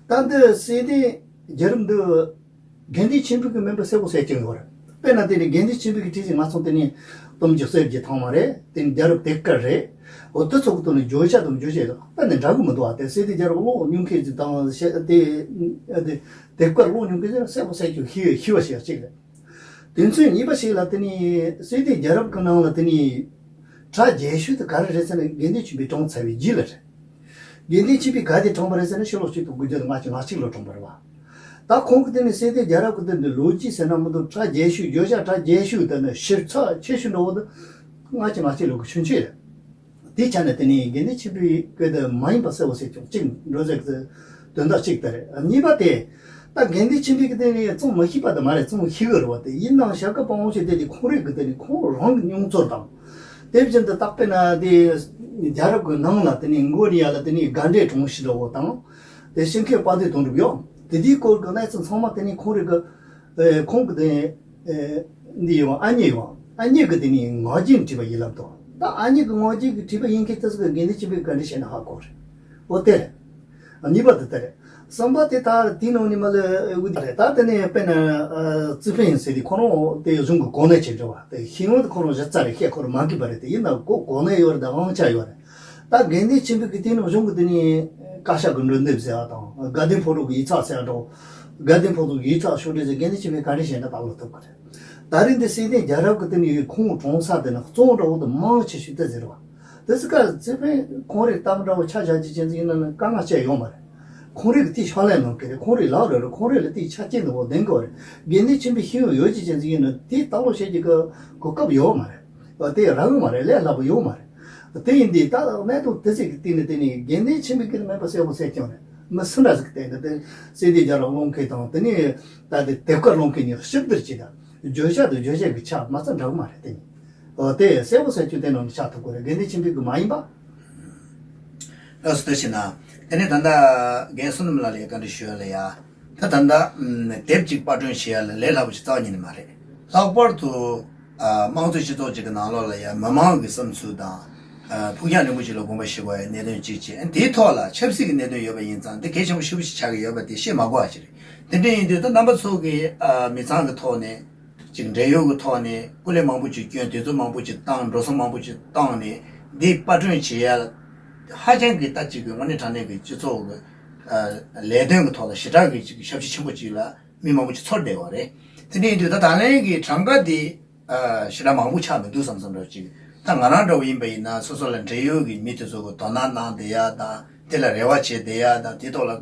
ད་འདི་སྲིད་དོན་རྒྱལ་རབས་འདི་དགེ་འདུན་ཆོས་འཕེལ་གྱི་མིན་པ་གསལ་པོ་གསལ་རྐྱང་ཡོད་རེད། དཔེར་ན་དེ་ནི་དགེ་འདུན་ཆོས་འཕེལ་གྱིས་བྲིས་ཟིན་ང་ཚོ་དེ་ནི་གཏུམ་གྱི་གསེར་གྱི་ཐང་མ་རེད། དེ་ནི་རྒྱལ་རབས་དེབ་དཀར་རེད། འོ་དེ་ཚོ་གི་ཐོག་ནས་བརྗོད་བྱ་དང་བརྗོད་བྱེད་དཔེ་ནི་འདྲ་གི་མི་འདུག་ཨ། དེ་སྲིད་དོན་རྒྱལ་རབས་ཀློག་མྱོང་མཁན་ཅིག་དང་བཤད་དེ་དེ་དེབ་དཀར་ཀློག་མྱོང་མཁན་ཅིག་ལ་གསལ་པོ་གསལ་རྐྱང་ཤེས་ཤེས་པ་ཞིག་གཅིག་རེད། དོན་ཚན་གཉིས་པ་ཞིག་ལ་དེ་ནི་སྲིད་དོན་རྒྱལ་རབས་ཀྱི་ནང་ལ་དེ་ནི་གྲགས་རྒྱས་ཤོས་དེ་ག་རེ་རེད་ཟེར་ན་དགེ་འདུན་ཆོས་འཕེལ་གྲོངས་ཚར་བའི་རྗེས་ལ་རེད། དགེ་འདུན་ཆོས་འཕེལ་ག་དུས་གྲོངས་པ་རེད་ཟེར་ན་ཕྱི་ལོ་ཆིག་སྟོང་དགུ་བརྒྱ་དང་ལྔ་བཅུ་ང་གཅིག་ལོ་གྲོངས་པ་རེད་བ། ད་ཁོང་གི་དེ་ནི་སྲིད་དོན་རྒྱལ་རབས་ཀྱི་དེ་འདི་ལོ་རྒྱུས་ཟེར་ན་མི་འདུག་གྲགས་རྒྱས་ཤོས་བརྗོད་བྱ་གྲགས་རྒྱས་ཤོས་དེ་ནི་ཞིབ་ཚགས་ཆེ་ཤོས་འདྲ་བོ་དེ་ལྔ་བཅུ་ང་གཅིག་ལོ་གི་ཆུང་ཆུང་རེད། དེའི་ཆ་ནས་དེ་ནི་དགེ་འདུན་ཆོས་འཕེལ་སྐད་དེ་མ་ཡིན་པ་གསལ་པོ་ཟེར་ཀྱང་གཅིག་འགྲོ་ཟེར་གྱི་དོན་དག་གཅིག་དེ་རེད། གཉིས་པ་དེ། ད་དགེ་འདུན་ཆོས་འཕེལ་གྱི་དེ་ནི་རྩོམ་མི་ཤེས་པ་དེ་མ་རེད། རྩོམ་ཤེས་གི་རེད་བ། དེ་ཡིན་ནའང་ཞྭ་སྒབ་པ་དབང་ཕྱུག་དེ་དེ་ཁོང་རིག་གི་དེ་ནི་ཁོང་རང་གི་མྱོང་ཚོར་དང་། དེ་བཞིན་དུ་ད་དཔེར་ན་དེ་རྒྱལ་རབས་ཀྱི་ནང་ལ་དེ་ནི་མགོ་ནས་ཡར་ལ་དེ་ནི་དགའ་འབྲས་གྲོང་ཞིག་འདྲ་བོ་དང་། དེ་ཤིང་མཁན་དཔའ་སྡེ་དོན་གྲུབ་ཡོད། དེ་དེའི་སྐོར་གྱི་གནས་ཚུལ་ཚང་མ་དེ་ནི་ཁོང་རིག་གི་ཨེ། ཁོང་གི་དེ་ཨེ། འདི་ཡོད་ཨ་མྱེས་ཡོད། ཨ་མྱེས་ཀྱི་དེ་ནི་ངག་རྒྱུན་བྲིས་པ་ཡིན་ལབ་དོ། ད་ཨ་མྱེས་ཀྱི་ངག་རྒྱུན་གྱི་བྲིས་པ་ཡིན་མཁན་དེ་ཚོ་གི་དགེ་འདུན་ཆོས་འཕེལ་ག་འདྲ་བྱས་ན་ཧ་གོ་རེད། འོ་དེ་རེད། གཉིས་པ་དེ་དེ་རེད། གསུམ་པ་དེ་ད་དེའི་ནང་ནས་མ་ལ་འུ་དེ་རེད། ད་དེ་ནས་དཔེར་ན་ཨ། རྩིས་དཔོན་ཟེར་དེ་ཁོ་རང་དེ་གཞུང་གི་གོ་གནས་ཅན་འདྲ་བ། དེ་ཤེས་ཡོན་དེ་ཁོ་རང་གཞི་རྩ་རེད། བཤད་ཁོ་རང་མ་གི་པ་རེད། དེ་ཡིན་ན་གོ་གོ་གནས་ཡོད་རེད། ད་དབང་ཆ་ཡོད་རེད། ད་དགེ་འདུན་ཆོས་འཕེལ་གྱི་དེ་ནང་གཞུང་གི་དེ་ནི་བཀའ་ཤག་གི་འགྲོ་འདེབས་ཟེར་བ་དང་། དགའ་ལྡན་ཕོ་བྲང་གི་ཡིག་ཚགས་ཟེར་བ་འདྲ་བོ། དགའ་ལྡན་ཕོ་བྲང་གི་ཡིག་ཚགས་ཕྱོགས་སྒྲིག་ཟེར་དགེ་འདུན་ཆོས་འཕེལ་ག་འདྲ་བྱས་ན་ད་ལོ་ཐུབ་ཀྱི་རེད། ད་རིང་འདི་སྲིད་དོན་རྒྱལ་རབས་ཀྱི་དེ་ནི་ཁོང་གྲོངས་ས་དེ་ནི་གཙོ་བོ་འདྲ་བོ་དེ་མང་ཆེ་ཤོས་དེ་ཟེར་བ། དེ་ཚོ་ཀ་རྩིས་དཔོན་ཁོང་རེ་གཏམ་འདྲ་བོ་ཆ་བཞག་རྒྱུ་ཅན་ཟིག་ཡིན་ན་ནི་དཀའ་ངལ་ཅི་ཡོད་མ་རེད། ཁོང་རེ་གི་དེ་ཕྱག་ལས་གནང་གི་རེད། ཁོང་རེ་ལག་རེད་རེད། ཁོང་རེ་ལ་དེ་ཆ་རྐྱེན་འདྲ་བོ་ལྡན་གི་རེད། དགེ་འདུན་ཆོས་འཕེལ་ཤེས་ཡོན་ཡོད་རྒྱུ་ཅན་ཟིག་ཡིན་ན་དེ་ལྟ་ཀློག་བྱེད་རྒྱུ་གི་གོ་སྐབས་ཡོད་མ་རེད། དེ་རག་གི་མ་རེད། ལས་སླ་པོ་ཡོད་མ་རེད། དེ་ཡིན་དུས་ད་གནད་དོན་དེ་ཚོ་གི་སྟེང་ནས་དེ་ནི་དགེ་འདུན་ཆོས་འཕེལ་གྱི་མིན་པ་གསལ་པོ་གསལ་རྐྱང་རེད། མི་སུ་འདྲ་ཟིག་གི་སྟེང་ནས་དེ་སྲིད་དོན་རྒྱལ་རབས་ཀློག་མཁན་དང་དེ་ནས་ད་དེ་དེབ་དཀར་ཀློག་མཁན་གཉིས་གཤིབ་བསྡུར་བྱས་ན་བརྗོད་བྱ་དང་བརྗོད་བྱེད་ཀྱི་ཆ་མ་རྩ་འདྲ་གི་མ་རེད། དེ་ནི་འོ་དེ་གསལ་པོ་གསལ་རྐྱང་དེ་ནང་ནས་ཆགས་ཐུབ་དགོས་རེད། དགེ་འདུན་ཆོས་འཕེལ་གྱི་མ་ཡིན་པ། ལགས་སོ། དེ་བྱས་ན་དེ་ནས་ད་ལྟ་རྒན་བསོད་ནམས་ལགས་ལ་ཡ་བཀའ་འདྲི་ཞུ་ཡ་ལ་ཡ། ད་ད་ལྟ་ཨམ། དེབ་ཅིག་པར་སྐྲུན་བྱེད་ཡ་ལ་ལས་སླ་པོ་ཞིག་རྩ་བ་ཉིད་ནས་མ་རེད། ལྷག་པར་དུ་ཨ། དམངས་གཙོའི་སྤྱི་ཚོགས་ཅིག་གི་ནང་ལོགས་ལ་ཡ་མི་མང་གི་བསམ་ཚུལ་དང་། ཨ། ཕུགས་རྒྱང་རིང་པོ་ཞིག་ལ་དགོངས་པ་བཞེས་དགོས་ཡ་གནད་དོན་གཅིག་བྱས། དེའི་ཐོག་ལ་ཆབ་སྲིད་ཀྱི་གནད་དོན་ཡོད་པ་ཡིན་ཙང་དེ་གལ་ཆེན་པོ་ཞེ་པོ་ཞིག་ཆགས་ཀྱི་ཡོད་པ་དེ་བཤད་མ་དགོས་པ་ཞིག་རེད། དེ་འདྲ་ཡིན་དུས་ད་རྣམ་པ་ཚོ་གི་ཨ། མི་ཚང་གི་ཐོག་ནས་ཅིག་འབྲེལ་ཡོད་ཀྱི་ཐོག་ནས་སྐུ་ལས་མང་པོ་ཅིག་བསྐྱོན། དུས་ཚོད་མང་པོ་ཅིག་བཏང་། འགྲོ་སོང་མང་པོ་ཅིག་བཏང་ནས་འདི་པར་སྐྲུན་བྱེད་ཡ་ཧ་ཅང་གི་ད་ཅིག་གི་དངོས་གནས་དྲང་གནས་ཀྱི་སྤྱི་ཚོགས་ཀྱི་ཨ། ལས་དོན་གྱི་ཐོག་ལ་ཞེ་དྲག་གི་ཅིག་ཞབས་ཕྱི་ཆེན་པོ་ཅིག་ལ་མི་མང་པོ་ཅིག་ཚོར་བསྡད་ཡོད་རེད། དེ་འདྲ་ཡིན་དུས་ད་ད་ལན་གྱི་གྲངས་ཀ་འདི་ཨ། ཞེ་དྲག་མང་པོ་ཆགས་མི་འདུག་བསམ་བསམ་འདྲ་ཅིག་ད་ང་རང་འདྲ་བོ་ཡིན་པ་ཡིན་ན་སོ་སོ་ལ་འབྲེལ་ཡོད་ཀྱི་མི་དེ་ཚོ་གི་དོ་སྣང་གནང་བསྡད་ཡ་དང་། དེ་ལ་རེ་བ་བྱེད་བསྡད་ཡ་དང་། དེ་ཐོག་ལ་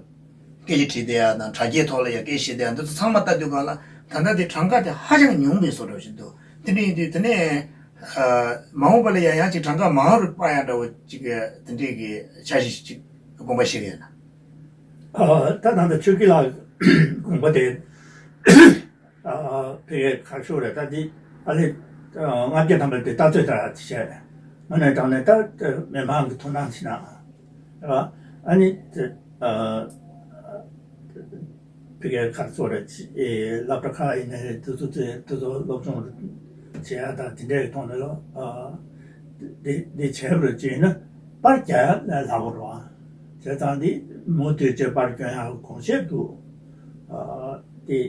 སྐད་ཆ་དྲིས་བསྡད་ཡ་དང་དྲ་རྒྱའི་ཐོག་ལ་ཡང་སྐད་བཤད་བསྡད་ཡ་འདི་ཚོ་ཚང་མ་ལྟ་དུས་སྒང་ལ་ད་ལྟ་དེ་གྲངས་ཀ་དེ་ཧ་ཅང་ཉུང་པའི་བཟོ་འདྲ་ཞིག་འདུག་དེ་འདྲ་ཡིན་དུས་དེ་ནས་མ་འོངས་པ་ལ་ཡང་ཡང་ཅིག་གྲངས་ཀ་མང་རུ་སྤར་ཡ་འདྲ་བོ་ཅིག་དེ་འདྲའི་གི་འཆར་གཞི་ཞིག་དགོངས་པ་བཞེས་ཡོད་ན། ད་ད་ལྟ་ཆོས་སྐྱིད་ལགས་དགོངས་པ་དེ། ཕ་གིའི་ཁ་ཕྱོགས་རེད། ད་འདི་ཨ་ལེ་ལྔ་བརྒྱ་ཐམ་པ་དེ་ལྟ་ཚོད་ལྟར་བྱས། དངོས་གནས་དྲང་གནས་ད་མི་མང་གི་ཐུགས་སྣང་བྱེད་ན་རེད་བ། ཨ་ནི་དེ་ཕ་གིའི་ཁ་ཕྱོགས་རེད། སློབ་གྲྭ་ཁག་ཡིན་ནའི་དེ་ཚོ་དེ་དེ་ཚོ་སློབ་སྦྱོང་བྱེད་ཡ་དང་དེ་འདྲའི་ཐོག་ནས་ལོ་འདི་འདི་བྱས་པ་རེད་ཅེ་ན་པར་རྒྱག་ཡ་ལས་སླ་པོ་རེད་བ། བྱས་ཙང་འདི་མུ་མཐུད་བྱས་པར་སྐྱོན་ཡ་དགོངས་བཞེས་འདུག་དེ་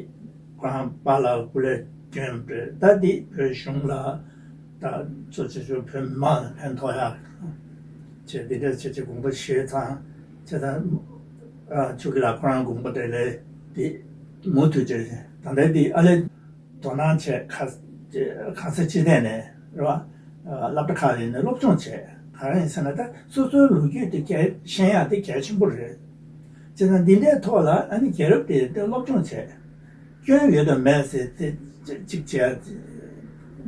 ཁོ་རང་པཱ་ལགས་སྐུ་ལས་བསྐྱོན་པས་ད་འདི་བོད་གཞུང་ལ་ད་གཙོ་ཆེ་ཤོས་བོད་མི་མང་ལ་ཕན་ཐོགས་ཡག་བྱས་འདི་འདྲ་བྱས་བྱས་དགོངས་པ་བཞེས་ཚང་བྱས་ཙང་ཆོས་སྐྱིད་ལགས་ཁོ་རང་དགོངས་པ་དེ་ལས་འདི་མུ་མཐུད་བྱས་ད་ལྟ་འདི་ཨ་ལེ་དོ་སྣང་བྱས་ག་ག་ས་ཅི་ཐད་ནས་རེད་བ། སློབ་གྲྭ་ཁག་ལ་ཡིན་ན་སློབ་སྦྱོང་བྱས་ག་རེ་ཡིན་ཟེར་ན་ད་སོ་སོའི་ལོ་རྒྱུས་དེ་གལ་ཤེས་ཡག་དེ་གལ་ཆེན་པོ་རེད། བྱས་ཙང་འདི་འདྲའི་ཐོག་ལ་ཨ་ནི་རྒྱལ་རབས་དེ་དེ་སློབ་སྦྱོང་བྱས། སྐྱོན་ཡོད་དམ་མེད་ཟེར་དེ་ཅིག་བྱས་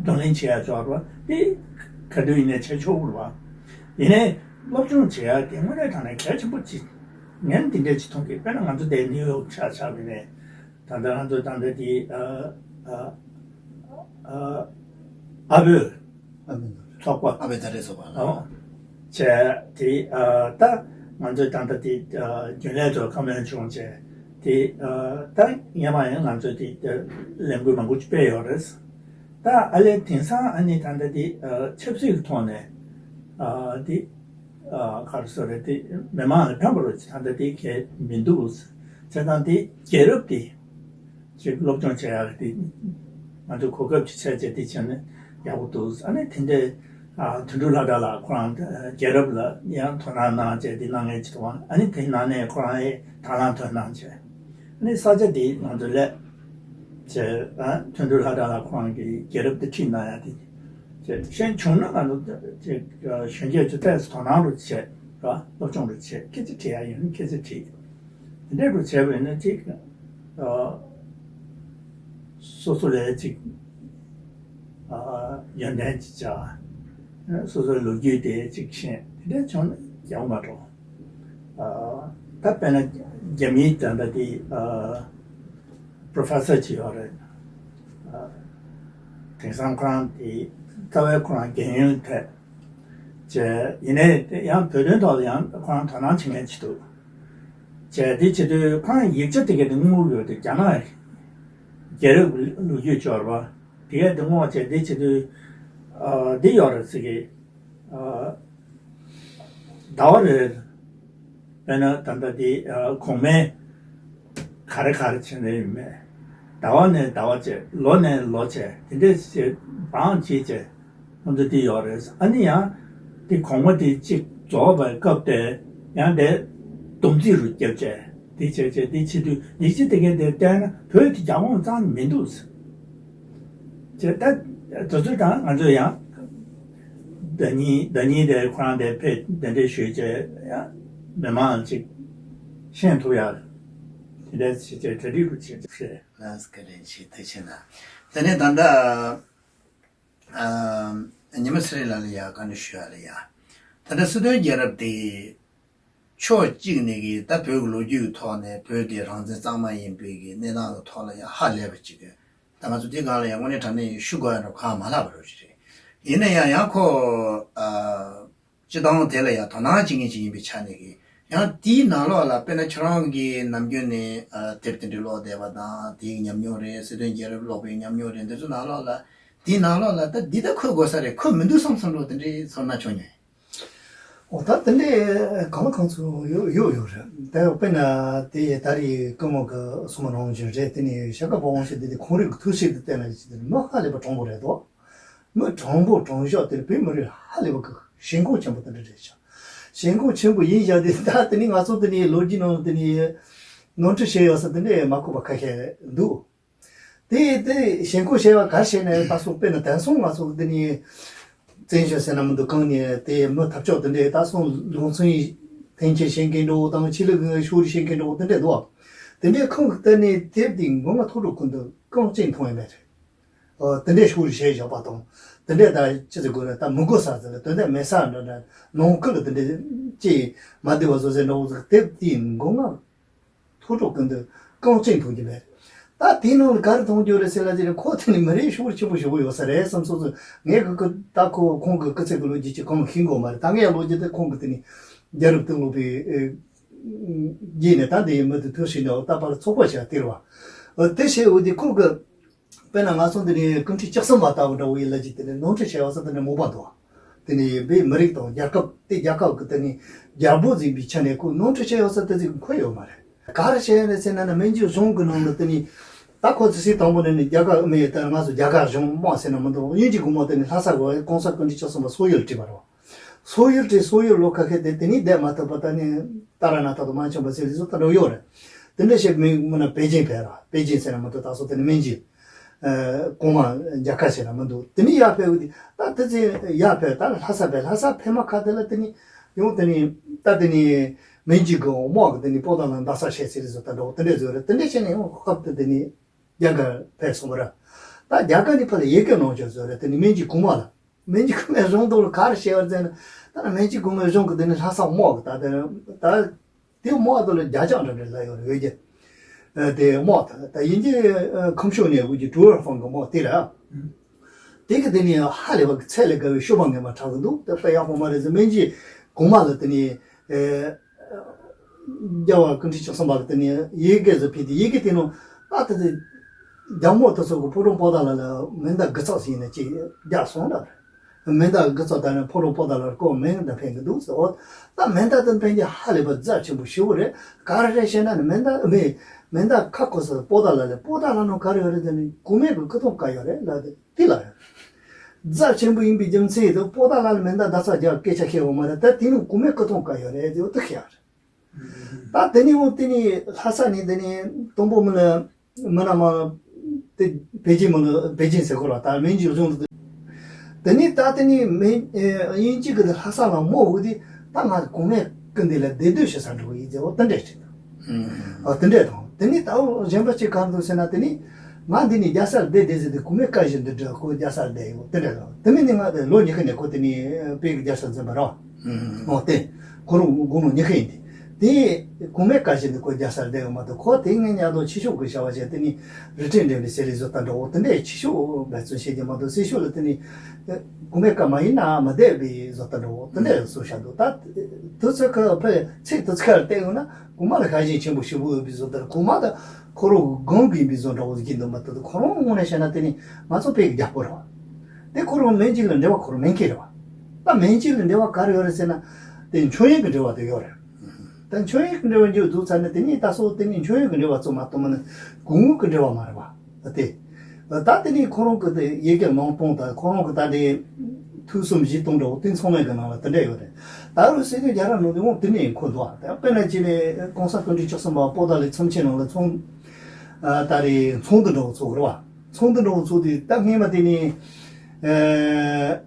གདོང་ལེན་བྱེད་ཡ་ཆོག་རོགས་དེ་ག་དུས་ཡིན་ནའི་བྱེད་ཆོག་གི་རེད་བ། ཡིན་ནའི་སློབ་སྦྱོང་བྱེད་ཡ་དེ་དངོས་གནས་དྲང་གནས་གལ་ཆེན་པོ་ཅིག་ངས་འདི་འདྲ་ཅིག་མཐོང་གི་དཔེར་ན་ང་ཚོ་དེ་ནིའུ་ཡོག་ཆ་ཆ་བ་ཡིན་ནའི་ད་ལྟ་ང་ཚོ་ད་ལྟ་དེ་ཨ་ཨ་ཨ་ཨ་བོད་ཨ་མི་ཚོགས་པ། ཨ་བོད་མཐའ་སྐྲོད་ཚོགས་པ་ལ། ཨོ། བྱས་དེ་ཨ་ད་ང་ཚོས་ད་ལྟ་དེ་ཨ་རྒྱུན་ལས་ཚོ་བཀའ་མོལ་བྱུང་བྱས་དེ་ཨ་ད་སྔོན་མ་ཡང་ང་ཚོས་དེ་ལས་འགུལ་མང་པོ་ཅིག་སྤེལ་ཡོད་རེད། ད་ཨ་ལས་དེང་སང་ཨ་ནི་ད་ལྟ་དེ་ཨ་ཆབ་སྲིད་ཀྱི་ཐོག་ནས་ཨ་དེ་ཨ་ག་རེ་ཟེར་རེད། དེ་མི་མང་ལ་ཕན་པ་རུ་ད་ལྟ་དེ་གས་མི་འདུག་བྱས་ཙང་དེ་རྒྱལ་རབས་དེ། ཅིག་སློབ་སྦྱོང་བྱེད་ཡག་དེ་ང་ཚོ་གོ་སྐབས་ཅིག་འཚོལ་བྱས་དེ་བྱས་ན་ཡག་པོ་འདུག་ཨ་ནི་དེ་འདྲའི་ཨ་དོན་གྲུབ་ལྷ་གྲགས་ལགས་ཁོ་རང་རྒྱལ་རབས་ལ་ཡང་དོ་སྣང་གནང་བྱས་དེ་གནང་མཁན་ཅིག་འདུག་ཨ་ནི་དེ་ནང་ནས་ཁོ་རང་ཨེ་དང་བླངས་དོ་སྣང་བྱས། ཨ་ནི་ས་ཆ་དེ་ང་ཚོ་སླེབས་བྱས་ཨ་དོན་གྲུབ་ལྷ་གྲགས་ལགས་ཁོ་རང་གི་རྒྱལ་རབས་དེ་ཁྲིད་གནང་ཡག་དེ་བྱས་གཞན་བྱུང་ན་ང་ཚོ་ཅིག་གཞོན་སྐྱེས་ཚོ་ཏོག་ཙམ་དོ་སྣང་རུ་བྱས་ར་སློབ་སྦྱོང་རུ་བྱས་སྐད་ཆ་དྲི་ཡག་ཡོད་ན་སྐད་ཆ་དྲིས། དེ་འདྲ་རུ་བྱས་པ་ཡིན་ན་ཅིག་ཨ་སོ་སོ་ལས་ཅིག་ཨ་ཡོན་ཏན་ཅིག་བྱ། སོ་སོའི་ལོ་རྒྱུས་དེ་ཅིག་ཤེས་དེ་འདྲ་བྱུང་ན་ཡག་པོ་མ་འགྲོ། ཨ་ད་དཔེར་ན་རྒྱ་མིའི་ད་ལྟ་དེ་ཨ་པྲོ་ཕེ་སར་ཅིག་ཡོད་རེད། ཨ་དེང་སང་ཁོ་རང་དེ་རྩ་བའི་ཁོ་རང་རྒན་ཡོལ་ཐད་བྱས་ཡིན་ནའི་དེ་ཡང་བོད་དོན་ཐོག་ལ་ཡང་ཁོ་རང་དོ་སྣང་བྱེད་མཁན་ཅིག་འདུག་བྱས་དེ་བྱེད་དུས་ཁོ་རང་ཡིག་ཆ་དེ་ག་དེ་སྔོག་ཡོད་དེ་རྒྱ་ནག་རྒྱལ་རབས་ལོ་རྒྱུས་སྦྱོར་བ་དེ་ག་དེ་སྔོག་བྱས་དེ་བྱེད་དུས་ཨ་འདི་ཡོད་རེད་ཟེར་གི་ཨ་ཟླ་བ་རེར་དཔེར་ན་ད་ལྟ་དེ་ཨ་གོང་མའི་ག་རེ་ག་རེ་བྱས་ནས་ཡོད་མེད། ཟླ་བ་ནས་ཟླ་བ་བྱས་ལོ་ནས་ལོ་བྱས་དེ་འདྲས་བྱས་བང་བྱས་བྱས། ཁོང་ཚོ་དེ་ཡོད་རེད། ཨ་ནི་ཡང་དེ་གོང་མ་དེ་གཅིག་རྫོགས་པའི་སྐབས་དེ་ཡང་དེ་བསྡོམས་རྩིས་རུ་བརྒྱབ་བྱས་དེ་བྱས་བྱས་དེ་བྱེད་དུས་ཡིག་ཆ་དེ་གའི་དེ་བལྟས་ན་བོད་དེ་རྒྱ་ཁོངས་གཙང་མི་འདུག་ཟེར། བྱས་ད་དེ་ཚོ་དང་ང་ཚོ་ཡང་ཟླ་ཉིན་ཟླ་ཉིན་དེ་ཁོ་རང་དེ་ཕེབས་གདན་འདྲེན་ཞུས་བྱས་ཡང་མི་མང་ཅིག་ཤེས་ཐུབ་ཡག་དེ་འདྲ་བྱས་བྱས་གྲ་སྒྲིག་རུ་བྱས་བྱས། ལགས་བཀའ་དྲིན་ཆེ་ཐུགས་རྗེ་གནང་། དེ་ནས་ད་ལྟ། ཨ་ཉི་མ་ཚེ་རིང་ལགས་ལ་ཡ་བཀའ་འདྲི་ཞུ་ཡ་ལ་ཡ། ད་ལྟ་སྲིད་དོན་རྒྱལ་རབས་དེ་ཕྱོགས་གཅིག་ནས་ཀྱི་ད་བོད་ཀྱི་ལོ་རྒྱུས་ཀྱི་ཐོག་ནས་བོད་དེ་རང་བཙན་གཙང་མ་ཡིན་པའི་གི་གནས་སྟངས་ཀྱི་ཐོག་ལ་ཡ་ཧ་ལས་པ་ཅིག་གི་ད་ང་ཚོ་དེ་སྒང་ལ་ཡ་དངོས་གནས་དྲང་གནས་ཞུ་དགོས་ཡ་འགྲོ་གང་མ་ལྷག་པ་རོ་ཞིག་རེད། ཡིན་ན་ཡང་ཡང་ཁོ་ཨ། སྤྱི་བཏང་དེ་ལ་ཡང་དོ་སྣང་བྱེད་མཁན་ཅིག་ཡིན་པའི་ཆ་ནས་ཀྱི་ཡང་དེའི་ནང་ལོགས་ལ་དཔེར་ན་ཁྱོད་རང་གིས་ནམ་རྒྱུན་ནས་ཨ་དེབ་དེ་འདྲ་ཀློག་བསྡད་པ་དང་དེའི་ཉམས་མྱོང་རེད། སྲིད་དོན་རྒྱལ་རབས་ཀློག་པའི་ཉམས་མྱོང་རེད། འདི་ཚོ་ནང་ལོགས་ལ་དེའི་ནང་ལོགས་ལ་ད་འདི་ད་འཁོད་དགོས་ས་རེད། འཁོད་མི་འདུག་བསམ་བསམ་བློ་དེ་འདྲའི་ཚོར་སྣང་བྱུང་མྱོང་། འོ་ད་དེ་འདྲའི་གང་ལ་གང་ཚོད་ཡོད་ཡོད་ཡོད་རེད། ད་དཔེར་ན་དེ་ད་རེས་སྐུ་ངོ་གི་གསུང་མ་ནང་བཞིན་རེད། དེ་ནས་ཤ་ཀ་པ་དབང་ཕྱུག་འདི་དེ་ཁོང་རང་གི་ཐུགས་སྲས་དེ་བལྟས་ན་ཅི་དེ་མི་ཧ་ལས་པ་དྲང་པོ་རེད་དོ། མི་དྲང་པོ་དྲང་གཞག་དེར་བོད་མི་རིགས་ཧ་ལས་པ་གི་ཞེན་ཁོག་ཆེན་པོ་དེ་འདྲ་རེད་ཤག་ཞེན་ཁོག་ཆེན་པོ་ཡིན་ཞག་དེ་ད་དེ་ནི་ང་ཚོ་དེ་ནི་ལོ་རྒྱུས་ནང་དེ་ནི་ནོར་འཁྲུལ་བྱས་ཡོད་ས་དེ་འདྲ་མ་གོ་བ་ཁ་ཤས་འདུག་དེ་དེ་ཞེན་ཁོག་བྱས་པ་ག་བྱས་ནས་ད་སོགས་དཔེར་ན་དེང་སང་ང་ཚོ་དེ་ནི་བཙན་བྱོལ་ཟེར་ན་མི་འདུག་གང་ནས་དེ་མི་ཐབས་ཆོག་དེ་འདྲ་ད་སོང་ལུང་ཚན་འཐེན་འཁྱེར་བྱེད་མཁན་འདྲ་བོ་དང་ཆོས་ལུགས་ཀྱི་ཕྱོགས་རིས་བྱེད་མཁན་འདྲ་བོ་དེ་འདྲ་འདུག་དེ་འདྲའི་ཁོང་གི་ལྟ་ནས་དེབ་དེའི་མགོ་རྔ་མཐོ་སྒྲུབ་ཀུན་ཏུ་རྐང་གཅིག་མཐོང་ཡོད་མེད་རེད། ཨོ། དེ་འདྲའི་ཤུགས་རེ་བྱས་བཞག་པ་དང་། དེ་འདྲའི་ད་ཅི་ཟེར་དགོས་རེད། ད་མི་དགོས་ས་ཟེར་ལ་དོན་དག་མེད་ས་འདྲ་འདྲ་ནང་ཁུལ་ལ་དེ་འདྲའི་ཅི་མ་བདེ་བ་བཟོ་ཟེར་འདྲ་བོ་ཟིག་དེབ་དེའི་མགོ་རྔ་མཐོ་སྒྲུབ་ཀུན་ཏུ་རྐང་གཅིག་མཐོང་གི་མེད། ད་དེའི་ནང་ལ་ག་རེ་མཐོང་རྒྱུ་རེད་ཟེར་ལ་ཟེར་ཁོ་དེ་ནི་མི་རིགས་ཤུགས་ཆེན་པོ་ཞེ་པོ་ཡོད་ས་རེད་བསམ་སོང་ཙང་། ངས་གི་གི་ད་ཁོ་ཁོང་གི་སྐུ་ཚེ་གི་ལོ་རྒྱུས་ཀྱི་གང་ཤེས་གོ་མ་རེད། ད་ངས་ལོ་རྒྱུས་དེ་ཁོང་གི་དེ་ནི་རྒྱལ་རབས་སྟེང་ལོ་པའི་རྗེས་ནས་ད་འདི་ཡི་མི་དེ་ཐུགས་ཤིག་ནས་ད་བར་ཚོགས་པ་ཞིག་སྟེར་བ། དེ་བྱས་འོ་དེ་ཁོ་གི་དཔེར་ན་ང་ཚོ་འདི་ནས་སྐུ་ཕྲེང་བཅུ་གསུམ་པ་ལྟ་བུ་འདྲ་བོ་ཡིན་ལ་ཅིག་དེ་ནས་ནོར་འཁྲུལ་བྱས་པ་ས་དེ་ནས་མོ་པ་འདུག་དེ་ནས་བོད་མི་རིགས་དང་རྒྱལ་ཁབ་དེ་རྒྱལ་ཁབ་ཀྱི་དེ་ནས་རྒྱལ་པོ་ཟིན་པའི་ཆ་ནས་ཁོ་ནོར་འཁྲུལ་བྱས་ཡོད་ས་དེ་ཟིག་འཁོད་ཡོད་མ་རེད། ག་རེ་བྱས་ཡོད་ནས་ཟེར་ན་ནི་མན་ཇུ་གཞུང་གི་ནང་ལ་དེ་ནས་ད་ཁོ་ཚོ་སྲིད་དང་པོ་ནས་ནི་རྒྱ་གར་མི་ཡི་དེ་ང་ཚོ་རྒྱ་གར་གཞུང་དམག་ཟེར་ན་མི་འདུག་དབྱིན་ཇི་གི་དམག་དེ་ནས་ལྷ་ས་གི་གོང་ས་སྐུ་ཕྲེང་བཅུ་གསུམ་པ་སོག་ཡུལ་བྲིས་པ་རེད། སོག་ཡུལ་དེ་སོག་ཡུལ་ལོ་ཁ་ཤས་དེ་དེ་ནས་བསྡད་མ་ཐུབ་པ་ད་ནི་ཏཱ་ར་ནཱ་ཐ་དང་མ་འཆམ་པ་ཟེར་ལི་སོགས་ད་འགྲོ་ཡོད་རེད། དེ་འདྲ་ཞིག་མིན་མིན་ན་པེ་ཅིན་ཕེབས་ར། པེ་ཅིན་ཟེར་ན་མི་འདུག་ད་སོ་དེ་ནི་མན་ཇུ། ཨ། གོང་མ་རྒྱལ་ཁབ་ཟེར་ན་མི་འདུག་དེ་ནི་ཡར་ཕེབས་དེ་ད་དེ་ཚེ་ཡར་ཕེབས་ད་ལྷ་ས་ཕེབས། ལྷ་ས་ཕེབས་མ་ཁ་དེ་ལ་དེ་ནི་ཡང་དེ་ནི་ད་དེ་ནི་མན་ཇུ་གི་དམག་གི་དེ་ནི་པོ་ཏཱ་ལ་མདའ་ས་བཤད་ཟེར་ལི་སོགས་ད་འགྲོ་དེ་འདྲ་བཟོས་རེད། དེ་འདྲ་བྱས་ནས་ཡང་སྐབས་དེ་དེ་ནི་རྒྱ་གར་ཕེབས་སོང་བ་ར། ད་རྒྱ་གར་ནས་ཕར་ལ་ཡི་གེ་ནང་བཞིན་བཟོས་རེད། དེ་ནི་མན་ཇུ་གོང་མ་ལ། མན་ཇུ་གོང་མའི་གཞུང་དུ་ལ་ག་རེ་བྱས་པ་ཟེར་ན། ད་ནི་མན་ཇུ་གོང་མའི་གཞུང་གི་དེ་ནི་ལྷ་ས་དམག་གི་ད་དེ་ད་དེ་དམག་དུ་ལ་རྒྱ་ལྕགས་འདྲ་འདྲ་ལ་ཡོད་རེད། འོད་རྒྱ། ཨ། དེ་དམག་ད་ད་དབྱིན་ཇི་ཨ་ཁམས་ཕྱོགས་ནས་འོད་རྒྱ་ཀྲུའུ་ཨེར་ཧྥང་གི་དམག་དེ་རེད། དེ་གི་དེ་ནི་ཧ་ལས་པ་གི་ཚད་ལས་བརྒལ་བའི་ཤོབ་སྦག་ངན་པ་དྲག་གི་འདུག་དེ་དཔེ་ཡག་པོ་མ་རེད་ཟེར། མན་ཇུ་གོང་མ་ལ་དེ་ནི་ཨེ། རྒྱལ་བ་སྐུ་ཕྲེང་བཅུ་གསུམ་པ་གི་དེ་ནས་ཡི་གེ་ཟིག་ཕུལ་ཏེ། ཡི་གེ་དེ་ནང་ད་ལྟ་དེ་རྒྱ་དམག་དེ་ཚོ་གི་ཕོ་བྲང་པོ་ཏཱ་ལ་ལ་མེ་མདའ་དགུ་ཚོགས་ཟིན་ནས་ཅིག་རྒྱག་སོང་ལ། མེ་མདའ་དགུ་ཚོགས་དང་ནི་ཕོ་བྲང་པོ་ཏཱ་ལ་ལ་ཁོ་མེ་མདའ་འཕེན་གི་འདུག་ཟེར། འོ། ད་མེ་མདའ་དེ་འཕེན་རྒྱུ་ཧ་ལས་པ་རྫབ་ཆེན་པོ་ཞེ་པོ་རེད། ག་རེ་རེད་ཞེ་ན་ནི་མེ་མདའ་མེ་མེ་མདའ་ཁ་ཁོ་ས་པོ་ཏཱ་ལ་ལ། པོ་ཏཱ་ལ་ནང་ག་རེ་ཡོད་རེད་ཟེར་ན་གོང་མའི་གི་སྐུ་ཐང་བཀལ་ཡོད་རེད་ལ། དེ་དེ་ལ་ཡང་རྫབ་ཆེན་པོ་ཡིན་པའི་རྒྱུ་མཚན་དེ་པོ་ཏཱ་ལ་ལ་མེ་མདའ་ཟླ་ཚ་རྒྱག་སྐད་ཆ་བཤད་ཡོད་མ་རེད། ད་དེ་ནི་གོང་མའི་སྐུ་ཐང་བཀལ་ཡོད་རེད། དེ་འོ་དེ་ཤེས་ཡ་རེད། ད་དེ་ནི་འོ་དེ་ནི་ལྷ་ས་ནས་དེ་ནི་དང་པོ་མི་ལ་མི་ན་མ་དེ་པེ་ཅིན་མི་ལ་པེ་ཅིན་ཟེར་གོ་ལ། ད་མན་ཇུ་གཞུང་དུ་དེ་ནི་ད་དེ་ནི་མེ་དབྱིན་ཇི་གི་ལྷ་ས་ལ་མོ་འོ་དེ་ད་ང་གོང་མའི་སྐུ་འདི་ལ་བདེ་སྡོད་བྱེད་ས་འགྲོ་གི་ཡིན་ཟེར། འོ་དེ་འདྲས་བྱེད། ཨ། དེ་འདྲས་དང་། དེ་ནས་ད་འོ་གཞན་པ་གཅིག་གང་འདུག་ཟེར་ན། དེ་ནས་ང་འདི་ནས་རྒྱལ་སར་བསྡད་བསྡད་ཟེར་དུས་གོང་མའི་བཀའ་བཞིན་དུ་འགྲོ། ཁོ་རྒྱལ་སར་བསྡད་ཡོད། དེ་འདྲས་དང་། དེ་མིན་ནི་ང་དེ་ལོ་ཉི་ཤུ་ནས་ཁོ་དེ་ནས་དཔལ་གྱི་རྒྱལ་སར་འཛིན་པ་རེད། འོ་དེ་ཁོ་རང་དགུང་ལོ་ཉི་ཤུ་ཡིན་དེ། དེ་གོང་མའི་བཀའ་བཞིན་དུ་ཁོ་རྒྱལ་སར་བསྡད་ཡོད་མ་གཏོགས། ཁོ་དེ་ངས་ཉག་དོ་ཕྱི་ཕྱོགས་ཀྱི་བྱ་བ་བྱས། དེ་ནས་རི་ཁྲོད་འགྲིམ་པའི་ཟེར་ལི་བཟོ་ལྟ་འདྲ་བོ་དེ་འདྲས་ཕྱི་ཕྱོགས་འབད་བརྩོན་བྱེད་ཀྱི་མ་གཏོགས། སྲིད་ཕྱོགས་ལ་དེ་ནས་གོང་མའི་བཀའ་མ་ཡིན་ན་མ་བསྡད་པའི་བཟོ་ལྟ་འདྲ་བོ་དེ་འདྲས་བཟོ་བཞག་འདུག་ད་དུས་ཚོད་ཁ་ཕར་ཚིག་དུས་ཚོད་ཁར་བལྟས་ཡོང་ན། གོང་མ་ལ་ཤ་ཞེན་ཆེན་པོ་ཞེ་པོ་ཡོད་པའི་བཟོ་ལྟར། གོང་མ་དང་ཁོ་རང་སྒང་གི་ཡིན་པའི་བཟོ་འདྲ་བོ་ཟིག་གི་འདུག་མ་གཏོགས། ཁོ་རང་ངོས་ནས་བཤད་ན་དེ་ནི་ང་ཚོ་བོད་ཀྱི་རྒྱལ་པོ་རེད་བ། དེ་ཁོ་རང་མན་ཇུ་ལ་འབྲེལ་བ་ཁོ་རང་མེད་མཁན་རེད་བ། ད་མན་ཇུ་ལ་འབྲེལ་བ་ག་རེ་ཡོད་རེད་ཟེར་ན། དེ་མཆོད་ཡོན་གྱི་འབྲེལ་བ་དེ་ཡོད་རེད། ད་མཆོད་ཡོན་གྱི་འབྲེལ་བ་མཇུག་བསྡུས་ཚར་ནས། དེ་ནི་ད་སོ་དེ་ནི་མཆོད་ཡོན་གྱི་འབྲེལ་བ་ཚོ་མ་གཏོགས་མིན་ན་གོང་བུ་གི་འབྲེལ་བ་མ་རེད་བ། དེ། ད་དེ་ནི་ཁོ་རང་གི་དེ་ཡི་གེ་ནང་དོན་དང་། ཁོ་རང་གི་ད་དེ་ཐུགས་གསུམ་བཞི་སྟོང་འདྲ་བོ་དེ་ཚང་མའི་གི་ནང་ལ་དེ་འདྲ་ཡོད་རེད། ད་རུང་སྲིད་དོན་རྒྱལ་རབས་ནང་དུ་འོང་དེ་ནས་འཁོད་འདུག་ཨ། དཔེར་ན་ཅི་ནས་གོང་ས་སྐུ་ཕྲེང་བཅུ་གསུམ་པ་པོ་ཏཱ་ལའི་ཚོམས་ཆེན་ནང་ལ་ཚོང་། ཨ། ད་རེས་ཚོགས་འདུ་འདྲ་བོ་ཚོགས་རེད་བ། ཚོགས་འདུ་འདྲ་བོ་ཚོགས་དུས་ད་སྔས་མ་དེ་ནས། ཨ།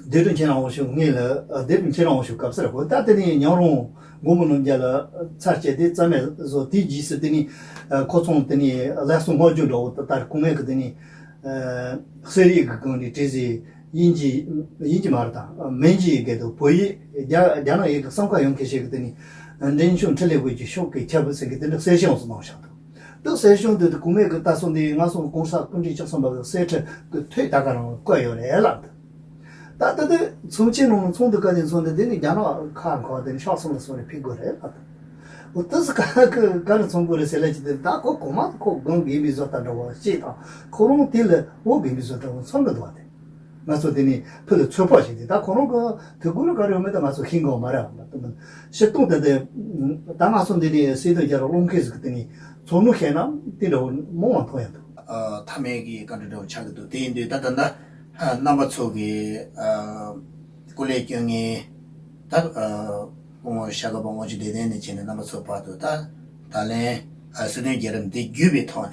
སྡེ་དྲུག་ཁྱེད་རང་འོ་ཤོག་སྔས་ལ། ཨ། སྡེ་དྲུག་ཁྱེད་རང་འོ་ཤོག་སྐབས་སུ་རེད་གོ། ད་དེ་ནས་ཉང་རོང་མགོན་པོ་ནམ་རྒྱལ་ལ་ཚར་བཅད་དེ་རྩ་མེད་བཟོ། དེའི་རྗེས་སུ་དེ་ནས། ཨ། ཁོ་ཚོང་དེ་ནས་ལས་སྲུང་སྔོན་འཇུག་འདྲ་བོ། ད་ལྟར་གོང་མའི་གི་དེ་ནས། ཨ། གསེར་ཡིག་གི་སྒང་ནས་བྲིས་ཟིན། དབྱིན་ཇི། དབྱིན་ཇི་མ་རེད་ད། མན་ཇུའི་སྐད་དུ་བོད་ཡིག་རྒྱ་རྒྱ་ནག་ཡི་གེ་གསང་ཁ་ཡོང་མཁན་ཞིག་གིས་དེ་ནས་འབྲིང་ཆུང་འཕྲིན་ལས་བོད་ཀྱི་ཤོག་གི་ཁྱབ་ཟེར་གི་དེ་འདྲ་གསལ་བྱུང་ཟིག་གནང་བཞག་འདུག་དེ་གསལ་བྱུང་དེ་དུས་གོང་མའི་གི་ད་སོ་འདི་ང་ཚོ་གོང་ས་སྐུ་ཕྲེང་བཅུ་གསུམ་པ་གི་གསེར་ཁྲི་གི་ཐོད་ད་ག་རང་བཀོད་ཡོད་རེད་ལབ་འདུག་ད་ལྟ་དེ་ཚོམས་ཆེན་ནང་ཚོགས་འདུ་བཀའ་དྲིན་ཚོགས་འདུ་དེ་ནི་རྒྱ་ནག་ཁ་འཁོར་དེ་ནི་ཕྱོགས་གསུམ་ལ་སོང་ནས་ཕེབས་དགོས་རེད་ལབ་འདུག་འོ་དེ་ཚོ་ག་གི་ག་རེ་ཚོམས་དགོས་རེད་ཟེར་ལབ་ཀྱི་དེ། ད་ཁོ་གོང་མ་ཁོ་སྒང་གི་ཡིན་པའི་བཟོ་ལྟ་འདྲ་བོ་ཞིག་དང་། ཁོ་རང་དེ་ལ་འོག་གི་ཡིན་པའི་བཟོ་ལྟ་བོ་མཚོན་གི་འདུག་བ། དེ་ང་ཚོ་དེ་ནི་ཕུ་ལ་ཚོད་དཔག་བྱས་ཏེ། ད་ཁོ་རང་གི་དེ་དགོས་ལ་ག་རེ་ཡོད་མེད་ད་ང་ཚོ་ཤེས་གི་མ་རེད་བ། སྤྱིར་བཏང་དེ་དེ་ད་ང་ཚོ་འདི་ནས་སྲིད་དོན་རྒྱལ་རབས་ཀློག་མཁན་ཟིག་གི་དེ་ནི་ཚོགས་མི་བཤད་ན་དེ་འདྲ་བོ་མང་བ་མཐོང་ཡ་འདུག་ཨ། མཐའ་མའི་གི་བཀའ་འདྲི་འདྲ་བོ་ཆགས་ཀྱི་འདུག་དེ་ཡིན་དུས་ད་ད་ལྟ་ཨ་རྣམ་པ་ཚོ་གི་ཨ་སྐུ་ལས་སྐྱོན་མཁན་ད་ཨ་སྐུ་ངོ་ཤ་ཁ་པ་དངོས་གཞི་བདེ་ལྡན་ནས་བྱས་ནས་རྣམ་པ་ཚོ་བར་དུ་ད་ད་ལན་ཨ་སྲིད་དོན་རྒྱལ་རབས་འདི་བརྒྱུད་པའི་ཐོག་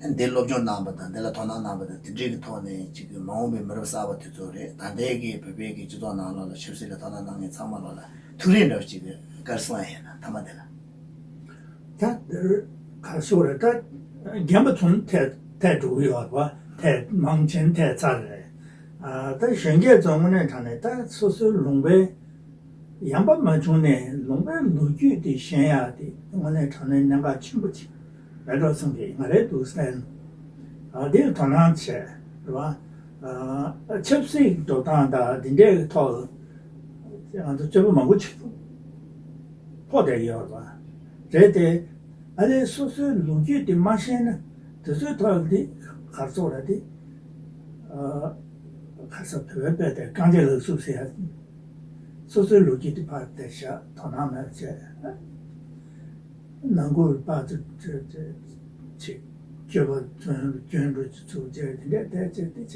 ནས་འདི་སློབ་སྦྱོང་གནང་བ་དང་། འདི་ལ་དོ་སྣང་གནང་བ་དང་། དེ་འདྲའི་གི་ཐོག་ནས་ཅིག་གི་མ་འོངས་པའི་མི་རབས་གསར་པ་དེ་ཚོ་རེད། ད་ལྟའི་གི་བོད་པའི་གི་སྤྱི་ཚོགས་ནང་ལོགས་ལ་ཆབ་སྲིད་ལ་དོ་སྣང་གནང་མཁན་ཚང་མ་ལོགས་ལ་ཐུགས་རེ་འདྲ་བོ་ཅིག་གི་བཀའ་གསུང་ཡ་ཡིན་ན་ཐ་མ་དེ་ལ། ད་འདིར་ག་སོ་རེད། ད་རྒན་པ་ཚོ་ཐད་ཐད་འགྲོ་གི་ཡོད་རེད་པ། ཐད་མང་ཆེན་ཐད་ཚར་རེད། ཨ་ད་གཞོན་སྐྱེས་ཚོ་དངོས་གནས་དྲང་གནས་ད་སོ་སོའི་ལུང་པའི་ཡང་པ་མ་བྱུང་ནས་ལུང་པའི་ལོ་རྒྱུས་དེ་ཤེས་ཡག་དེ་དངོས་གནས་དྲང་གནས་གནད་འགག་ཆེན་པོ་ཅིག་རེད་འགྲོ་བསམ་གི། ང་རའི་འདུག་སེ་ཨ་འདིར་དོ་སྣང་བྱས་རེད་པ། ཨ་ཆབ་སྲིད་འགྲོ་སྟངས་དང་འདི་འདྲའི་ཐོག་ང་ཚོ་སྤྱོད་པ་མང་པོ་ཅིག་ཕོག་བསྡད་ཡོད་རེད་པ། རེད་དེ། ཨ་ལས་སོ་སོའི་ལོ་རྒྱུས་དེ་མ་ཤེས་ན་དེ་ཚོའི་ཐོག་ལ་དེ་གར་སོགས་ར་དེ། ཨ་ཁ་ས་བོད་པའི་དཔེ་དེ་རྐང་རྗེས་ལག་སུབ་ཟེར་ཡ། སོ་སོའི་ལོ་རྒྱུས་དེ་ཕར་བལྟས་ཤག་དོ་སྣང་མེད་བྱས། ནང་ཁུལ་པ་ཚོ་ཚོ་ཚོ་ཅིག་སྤྱོད་པ་ཚོན་སྐྱོན་འགྲོ་ཚུལ་བྱས་དེ་འདྲས་བལྟས་བྱས་དེ་བྱས་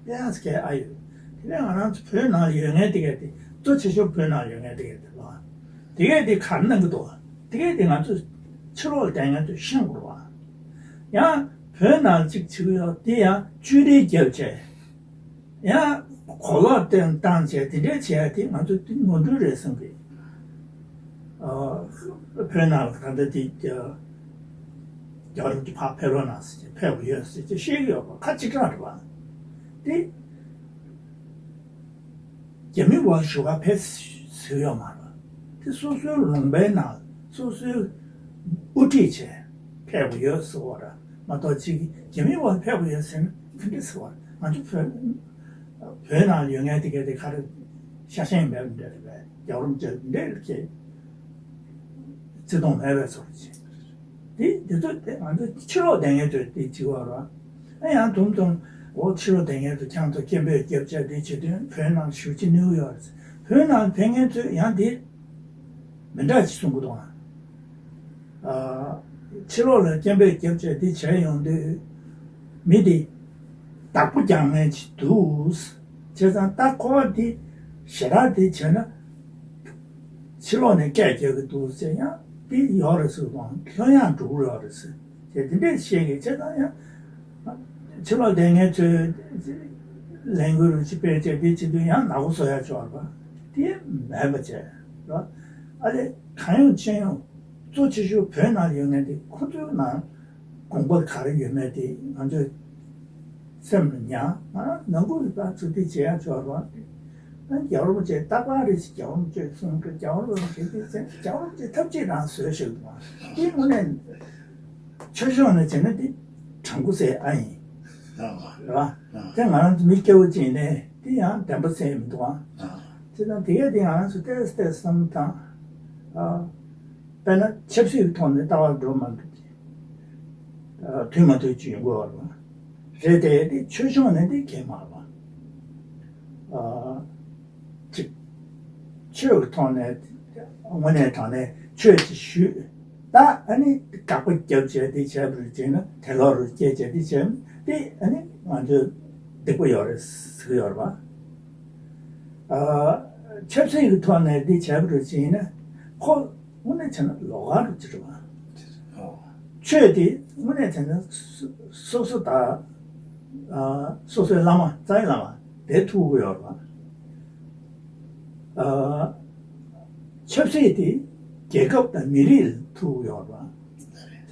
དེ་ཡང་སྐད་ཨ་ཡོད། དེ་ནས་ང་རང་ཚོ་བོད་ནང་ཡོད་མཁན་དེ་གས་དེ་གཙོ་ཆེ་ཤོས་བོད་ནང་ཡོད་མཁན་དེ་གས་དེ་ལ་དེ་གས་དེ་གར་གནང་གི་འདུག་དེ་གས་དེ་ང་ཚོ་ཕྱི་ལོགས་ལ་བསྡད་མཁན་ཚོས་ཤེས་དགོས་པ། ཡང་བོད་ནང་གཅིག་བྱེད་ཀྱི་ཡོད་དེ་ཡང་བཅོས་སྒྲིག་བརྒྱབ་བྱས། ཡང་གོ་ལོག་སྟོན་བཏང་བྱས་དེ་འདྲས་བྱས་ཏེ་ང་ཚོ་དེ་ནོར་འཁྲུལ་རེད་བསམ་གི། ཨ་བོད་ནང་ལ་ད་ལྟ་དེ་རྒྱ་རྒྱ་རིགས་ཀྱི་ཕར་ཕེབས་རོགས་གནང་ཟེར་གྱི་ཕེབས་དགོས་ཡོད་ཟེར་གྱི་བཤད་ཀྱི་ཡོད་པ་ཁ་གཅིག་གྲགས་རེད་པ། དེ་རྒྱ་མི་བ་ཞུ་ག་ཕེབས་ཟེར་ཡོད་མ་རེད། དེ་སོ་སོའི་ལུང་པའི་ནང་སོ་སོའི་དབུ་ཁྲིད་བྱས་ཕེབས་དགོས་ཡོད་ཟེར་བ་རེད་མ་གཏོགས་ཅིག་རྒྱ་མི་བ་ཕེབས་དགོས་ཡོད་ཟེར་ན་ག་འདྲ་ཟེར་བ་རེད། ང་ཚོ་བོད་བོད་ནང་ཡོད་མཁན་དེ་གས་དེ་ག་རེ་ཤ་ཞེན་མེད་པ་འདྲ་རེད་པས། རྒྱལ་བ་རིན་པོ་ཆེ་འདྲ་རེད་ཁྱེད་བརྩེ་དུང་མེད་པའི་བཟོ་འདྲ་ཅིག་དེ་དེ་ཚོ་དེ་ང་ཚོ་ཕྱི་ལོགས་བསྡད་མཁན་ཚོས་དེ་བྱེད་པ་རེད། ཨ་ཡང་དུང་དུང་འོ་ཕྱི་ལོགས་བསྡད་མཁན་ཚོ་ཁྱང་ཚོ་སྐད་འབོད་རྒྱབ་བྱས་དེ་བྱེད་དུས་བོད་ནང་ཞུ་ཅི་ནུས་ཡོད་རེད། བོད་ནང་བསྡད་མཁན་ཚོས་ཡང་དེ་མི་འདྲ་ཅིག་གསུང་གི་འདུག་ཨ། ཨ་ཕྱི་ལོགས་ལ་སྐད་འབོད་རྒྱབ་བྱས་དེ་བྱས་ཡོང་དུས་མི་དེ་བདག་པོ་རྒྱག་མཁན་ཅིག་འདུག་བྱས་ཙང་ད་ཁོ་བ་དེ་ཞེ་དྲག་དེ་བྱས་ན་ཕྱི་ལོགས་ནས་སྐད་རྒྱག་གི་འདུག་ཟེར་ཡང་དེ་ཡོད་རེད་ཟེར་དང་ལྷོད་ཡངས་འགྲོ་གི་ཡོད་རེད་ཟེར་བྱས་དེ་འདྲས་བཤད་གི། བྱས་ཙང་ཡང་ཕྱི་ལོགས་བསྡད་མཁན་ཚོས་ལས་འགུལ་རུ་ཅིག་སྤེལ་བྱས་དེ་བྱེད་དུས་ཡང་ནག་པོ་བཟོ་ཡ་ཆོག་རེད་པ། དེ་མེད་པ་བྱས་རེད། ཨ་ལས་གང་ཡོང་ཅི་ཡོང་གཙོ་ཆེ་ཤོས་བོད་ནང་ཡོད་མཁན་དེ་ཁོ་ཚོའི་ནང་དགོངས་པ་ག་རེ་ཡོད་མེད་དེ་ང་ཚོས་སེམས་ལ་ཉར། ང་རང་ནང་ཁུལ་ལ་ཚུར་དེ་བྱེད་ཡ་ཆོག་རེད་པ། རྒྱལ་བ་རིན་པོ་ཆེ་རྟག་པར་རེ་ཞིག་རྒྱལ་བ་རིན་པོ་ཆེ་གསུང་གི། རྒྱལ་བ་རིན་པོ་ཆེ་དེ་ཚེ་རྒྱལ་བ་རིན་པོ་ཆེ་ཐབས་ཅིག་རང་བཟོས་ཤིག་འདུག་དེ་དངོས་གནས་ཆོས་ཕྱོགས་ནས་བྱས་ན་དེ་དྲང་པོ་ཟེར་ཨ་ཡིན། རེད་པ། དེ་ང་རང་ཚོ་མི་སྐྱ་བོ་ཅིག་ཡིན་ནའི་དེ་ཡང་བདེན་པ་ཟེར་མི་འདུག་ཨ། བྱས་ཙང་དེ་གས་དེ་ང་རང་ཚོ་ཏོག་ཙམ་ཏོག་ཙམ་བསམ་བློ་བཏང་། ཨ་དཔེར་ན་ཆབ་སྲིད་ཀྱི་ཐོག་ནས་ལྟ་བ་འགྲོ་མ་འགྲོ་ཅིག་ཨ་མཐུན་མ་མཐུན་ཅིག་ཡོང་གི་ཡོད་རེད་པ། རེད་དེ་དེ་ཆོས་ཕྱོགས་ནས་དེ་གས་མ་རེད་པ། ཨ་ཅིག་ཆོས་ཀྱི་ཐོག་ནས་དངོས་གནས་དྲང་གནས་ཆོས་ཅིག་ཞུས། ད་ཨ་ནི་དགག་པ་རྒྱབ་བྱས་དེ་བྱས་པ་རེད་ཅེ་ན་དེ་ལོག་རུ་སྐྱེལ་བྱས་དེ་བྱས་དེ་ཨ་ནི་ང་ཚོས་སྡིག་པ་ཡོད་རེད་ཟེར་གྱི་ཡོད་རེད་པ། ཨ་ཆབ་སྲིད་ཀྱི་ཐོག་ནས་དེ་བྱས་པ་རེད་ཅེ་ན་ཁོ་དངོས་གནས་བྱས་ན་ལོགས་ཀ་རུ་གྱུར་བ། ཆོས་དེ་དངོས་གནས་བྱས་ན་སོ་སོ་དང་སོ་སོའི་བླ་མ་རྩ་བའི་བླ་མ་དེ་ཐུག་གི་ཡོད་རེད་པ། ཆབ་སྲིད་དེ་རྒྱལ་ཁབ་དང་མི་རིགས་ལ་ཐུག་གི་ཡོད་རེད་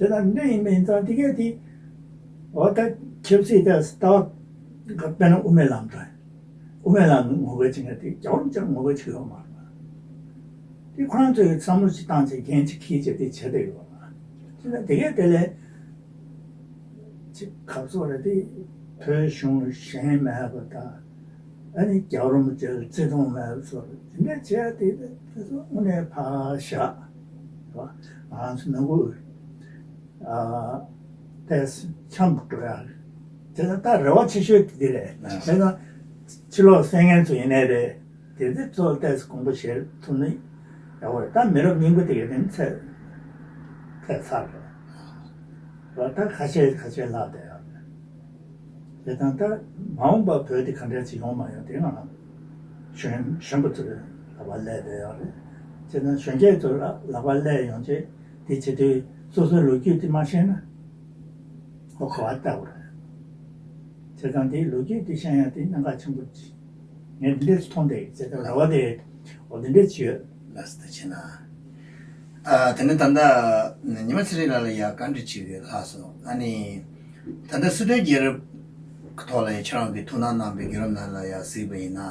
པ། དེ་དང་འདི་ཡིན་པ་ཡིན་ཙང་དེ་གས་དེ་འོ་ད་ཆབ་སྲིད་དེ་ལྟ་བ་དཔེར་ན་དབུ་མའི་ལམ་དང་། དབུ་མའི་ལམ་ངོ་རྒོལ་བྱེད་མཁན་དེ་རྒྱལ་བ་རིན་པོ་ཆེར་ངོ་རྒོལ་བྱེད་ཀྱི་ཡོད་མ་རེད། དེ་ཁོ་རང་ཚོས་བསམ་བློ་ཞིག་བཏང་བྱས་འགན་ཅིག་འཁྱེར་བྱས་དེ་བྱས་བསྡད་ཡོད་མ་རེད། དེ་ལ་དེ་གས་དེ་ལས་ཅིག་ག་ཚོད་རེད་དེ་བོད་གཞུང་ཞེན་མེད་པ་དང་ཨ་ནི་རྒྱལ་བ་རིན་པོ་ཆེ་ལ་བརྩི་མཐོང་མེད་པ་ཚོ་དེ་འདྲ་བྱས་དེ་དེ་ཚོ་དངོས་གནས་ཕར་བཞག་རེད་བ། ང་རང་ཚོ་ནང་ཁུལ། ཨ་ཏོག་ཙམ་འཆམ་དུ་འགྲོ་ཡ་རེད། དེ་ལ་ད་རེ་བ་ཆེ་ཤོས་དེ་འདི་རེད། ཨ་དེ་ན་ཕྱི་ལོགས་གསན་མཁན་ཚོ་ཡིན་ནའི་རེད། དེ་ཚོ་ལ་ཏོག་ཙམ་དགོངས་པ་བཞེས་ཐུབ་ན་ཡག་པོ་རེད། ད་མི་རབས་རྙིང་པ་དེ་གའི་དེ་ནི་ཚད་ཐད་ཚར་རེད། ད་ཁ་ཤས་ཁ་ཤས་ལྷག་བསྡད་ཡོད་རེད། དེ་དང་ད་མ་འོངས་པ་བོད་དེ་ག་འདྲ་ཅིག་ཡོང་མ་ཡོང་དེ་ང་གཞོན་གཞོན་པ་ཚོའི་ལག་པར་སླེབས་བསྡད་ཡོད་རེད། དེ་དང་གཞོན་སྐྱེས་ཚོའི་ལག་པར་སླེབས་ཡོང་རྗེས་དེ་བྱེད་དུས་སོ་སོའི་ལོ་རྒྱུས་དེ་མ་ཤེས་ན་ཁོ་ག་པར་ལྟ་དགོས་རེད། བྱས་ཙང་དེའི་ལོ་རྒྱུས་དེ་ཤེས་ཡ་དེ་གནད་འགག་ཆེན་པོ་ཅིག་ངས་འདི་འདྲས་མཐོང་བསྡད་ཡོད། བྱས་ཙང་རེ་བ་དེ་འོ་འདི་འདྲས་ཅིག་ཡོད། ལགས་སོ། ཐུགས་རྗེ་གནང་། ཨ། དེ་ནས་ད་ལྟ་ཉི་མ་ཚེ་རིང་ལགས་ལ་ཡ་བཀའ་འདྲི་ཅིག་ལྷག་སོང་། ཨ་ནི་ད་ལྟ་སྲིད་དོན་རྒྱལ་རབས་ཐོག་ལ་ཡ་ཁྱེད་རང་གིས་ཐུགས་སྣང་གནང་བའི་བརྒྱུད་རིམ་ནང་ལ་ཡ་གཟིགས་པ་ཡིན་ན།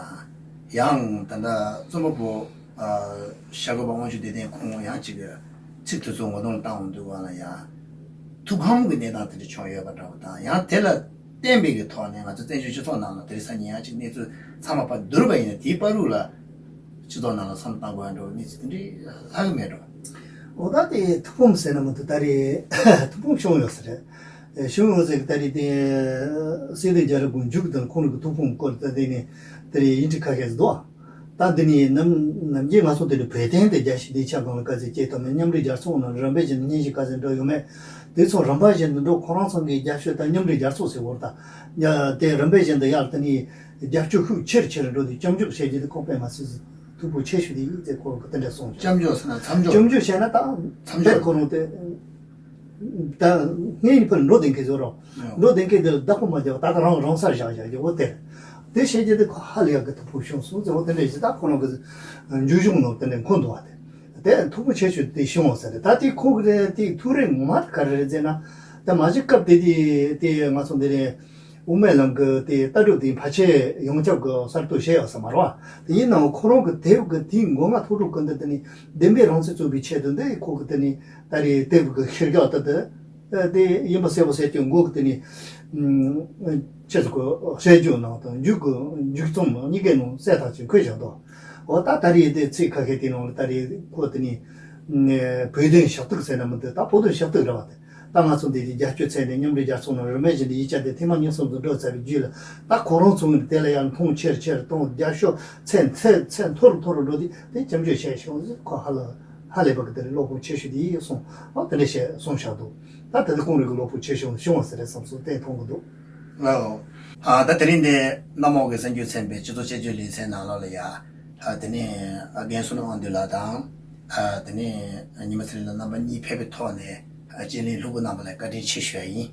ཡང་ད་ལྟ་རྩོམ་པ་པོ་ཨ་ཤར་སྐོར་པ་དབང་ཕྱུག་བདེ་ལྡན་ཁོང་ཡང་ཅིག་གིས་ཚིག་དེ་ཚོ་ངོ་གདོང་བཏང་འོང་དུས་སྒང་ལ་ཡ་ཐུགས་ཕམ་གྱི་གནས་སྟངས་དེ་འདྲ་བྱུང་ཡོད་པ་འདྲ་བོ་དང་། ཡང་དེ་ལ་བརྟེན་པའི་གི་ཐོག་ནས་ང་ཚོ་བཙན་བྱོལ་སྤྱི་ཚོགས་ནང་ལ་དེ་རིང་སང་ཉིན་ཡང་ཅིག་གནས་ཚུལ་ཚང་མ་ཕར་བསྡུར་བ་ཡིན་ན། དེའི་བར་དུ་ལ་སྤྱི་ཚོགས་ནང་ལ་བསམ་བློ་བཏང་དགོས་ཡ་འདྲ་བོ་གནས་ཚུལ་དེ་འདྲའི་ལྷག་གི་མེད་འགྲོ། འོ་ད་དེ་ཐུགས་ཕམ་ཟེར་ན་མ་གཏོགས་ད་རེས་ཐུགས་ཕམ་བྱུང་ཡོད་ས་རེད། བྱུང་ཡོད་ཟེར་གི་ད་རེས་དེ་སྲིད་དོན་རྒྱལ་རབས་ཀྱི་མཇུག་དང་ཁོང་རང་གི་ཐུགས་ཕམ་སྐོར་ད་དེ་ནས་དེ་རེས་ཡིན་གཅིག་ཁ་ཤས་ཤིག་འདུག་ད་འདི་ནི་ནམ་ནམ་རྒྱུན་ང་ཚོ་དེ་འདྲ་བོད་དོན་དེ་རྒྱལ་སྤྱིའི་སྡིངས་ཆ་སྒང་ལ་དཀའ་ཚེགས་སྐྱེས་ཐུབ་མེད། མཉམ་འབྲེལ་རྒྱལ་ཚོགས་ནང་རིམ་པས་བཞིན་སྙན་ཞུ་ག་ཚོད་འགྲོ་ཡོད་མེད། དེ་ཚོ་རིམ་པ་བཞིན་དུ་འགྲོ། ཁོ་རང་ཚོ་གི་རྒྱབ་སྐྱོར་དང་མཉམ་འབྲེལ་རྒྱལ་ཚོགས་ཟེར་བོར་དང་། ཡ་དེ་རིམ་པས་བཞིན་དུ་ཡར་དེ་ནི་རྒྱབ་སྐྱོར་ཤུགས་ཆེར་ཆེར་འགྲོ་དུས་སྐྱབས་འཇུག་བྱེད་རྒྱུ་དེ་ཁོ་དཔེ་མ་སྲིད་ཐུགས་ཕམ་ཆེ་ཤོས་དེ་ཡིན་ཟེར་ཁོ་གི་དེ་འདྲ་གསུངས་བྱུང་། སྐྱབས་འཇུག་ཟེར་ན་མཚམས་འཇོག་སྐྱབས་འཇུག་བྱས་ན་ད་མཚམས་འཇོག་དེར་ཁོ་རང་དེ། ད་ངས་ཡིན་ཕར་འགྲོ་བསྡད་མཁན་ཟེར་རོ། ཨོ། འགྲོ་བསྡད་མཁན་དེ་ལ་བདག་པོ་མ་རྒྱག་ད་ག་རང་རང་སར་བཞག་བཞག་རྒྱུ་འོ་དེ། དེ་བཤད་རྒྱུ་དེ་ཁོ་ཧ་ལས་ཡག་གི་ཐུགས་ཕམ་བྱུང་སོང་ཟེར། འོ་དེ་འདྲ་ཞིག་ད་ཁོ་རང་གི་འཇུ་གཞུང་ནང་དེ་འདྲ་འཁོད་འདུག་བ། དེ་དེ་ཐུགས་ཕམ་ཆེ་ཤོས་དེ་བྱུང་བ་ཟེར། ད་དེ་ཁོ་གི་རེད། དེ་ཐུགས་རེ་ངོ་མ་དེ་ག་རེ་རེད་ཟེར་ན། ད་མ་གཞི་སྐབས་དེ་དེ་དེ་ང་ཚོ་འདི་རེད། དབུ་མའི་ལམ་གྱི་དེ་ལྟ་གྲུབ་དེ་ཕལ་ཆེར་ཡོངས་ཁྱབ་ཀྱི་གསར་གཏོད་བྱས་ཡོད་ས་མ་རེད་བ། དེ་ཡིན་ནའང་ཁོ་རང་གི་དེབ་ཀྱི་དེའི་མགོ་མ་ཐོག་ཐོག་གི་འདི་དེ་ནི་བདེན་པའི་རང་བཙན་རྩོད་པའི་ཆེད་དུ་འདི་ཁོ་གི་དེ་ནི་ད་རེས་དེབ་ཀྱི་ཤེར་རྒྱག་ད་དེ་དེ་ཡིན་པ་གསལ་པོ་གསལ་རྐྱང་མགོ་གི་དེ་ནི་ཆེད་དུ་ཁོ་བཤད་རྒྱུ་ནང་དང་མཇུག་གི་མཇུག་རྩོམ་གཉིས་ཀའི་ནང་གསལ་ཐག་ཆོད་འཁོད་བཞག་འདུག་འོ་ད་ད་རེས་དེ་ཚིག་ཁ་ཤས་དེ་ནང་ལ་ད་རེས་ཁོ་དེ་ནི་བོད་དོན་ཞུ་གཏུག་ཟེར་ན་མི་འདུག་ད་བོད་དོན་ཞུ་གཏུག་རེད་བ། དེ། ད་ང་ཚོ་འདི་གི་རྒྱབ་སྐྱོར་ཚད་ནས་མཉམ་འབྲེལ་རྒྱལ་ཚོགས་ནང་རིམ་པས་བཞིན་དུ་ཡིག་ཆ་དེ་ཐེངས་མ་གཉིས་གསུམ་དུ་འགྲོ་ཚར་བའི་རྗེས་ལ། ད་ཁོ་རང་ཚོ་ངོས་ནས་དེ་ལ་ཡང་མཐོང་ཆེར་ཆེར་གཏོང་། རྒྱབ་སྐྱོར་ཚད་ཚད་ཚད་མཐོ་རུ་མཐོ་རུ་འགྲོ་དུས་དེ་སྐྱབས་བཅོལ་བྱས་བྱུང་ཟེར་ཁོ་ཧ་ལས་ཧ་ལས་པ་གི་དེ་ལས་བློ་ཕམ་ཆེ་ཤོས་དེ་ཡིན་གསུངས། ཨོ་དེ་འདྲ་བྱས་གསུངས་བཞག་འདུག་ད་དེ་དེ་ཁོང་རང་གི་བློ་ཕམ་ཆེ་ཤོས་བྱུང་བ་ཟེར་རེད་བསམ་སོང་བསྟན་མཐོང་གི་འདུག་ལའོ། ཨ་ད་དེ་རིང་འདི་གནམ་འོག་གི་གསར་འགྱུར་ཚན་པའི་སྤྱི་ཚོགས་དཔྱད་བརྗོད་ལེ་ཚན་ནང་ལོགས་ལ་ཡ། ཨ་དེ་ནས་ཨ་རྒན་བསོད་ནམས་དབང་འདུས་ལགས་དང་། ཨ་དེ་ནས་ཉི་མ་ཚེ་རིང་ལགས་རྣམ་པ་གཉིས་ཕེབས་པའི་ཐོག་ནས་ཨ་དཔྱད་གླེང་ལྷུག་པོ་གནང་བ་ལ་བཀའ་དྲིན་ཆེ་ཞུ་ཡ་ཡིན།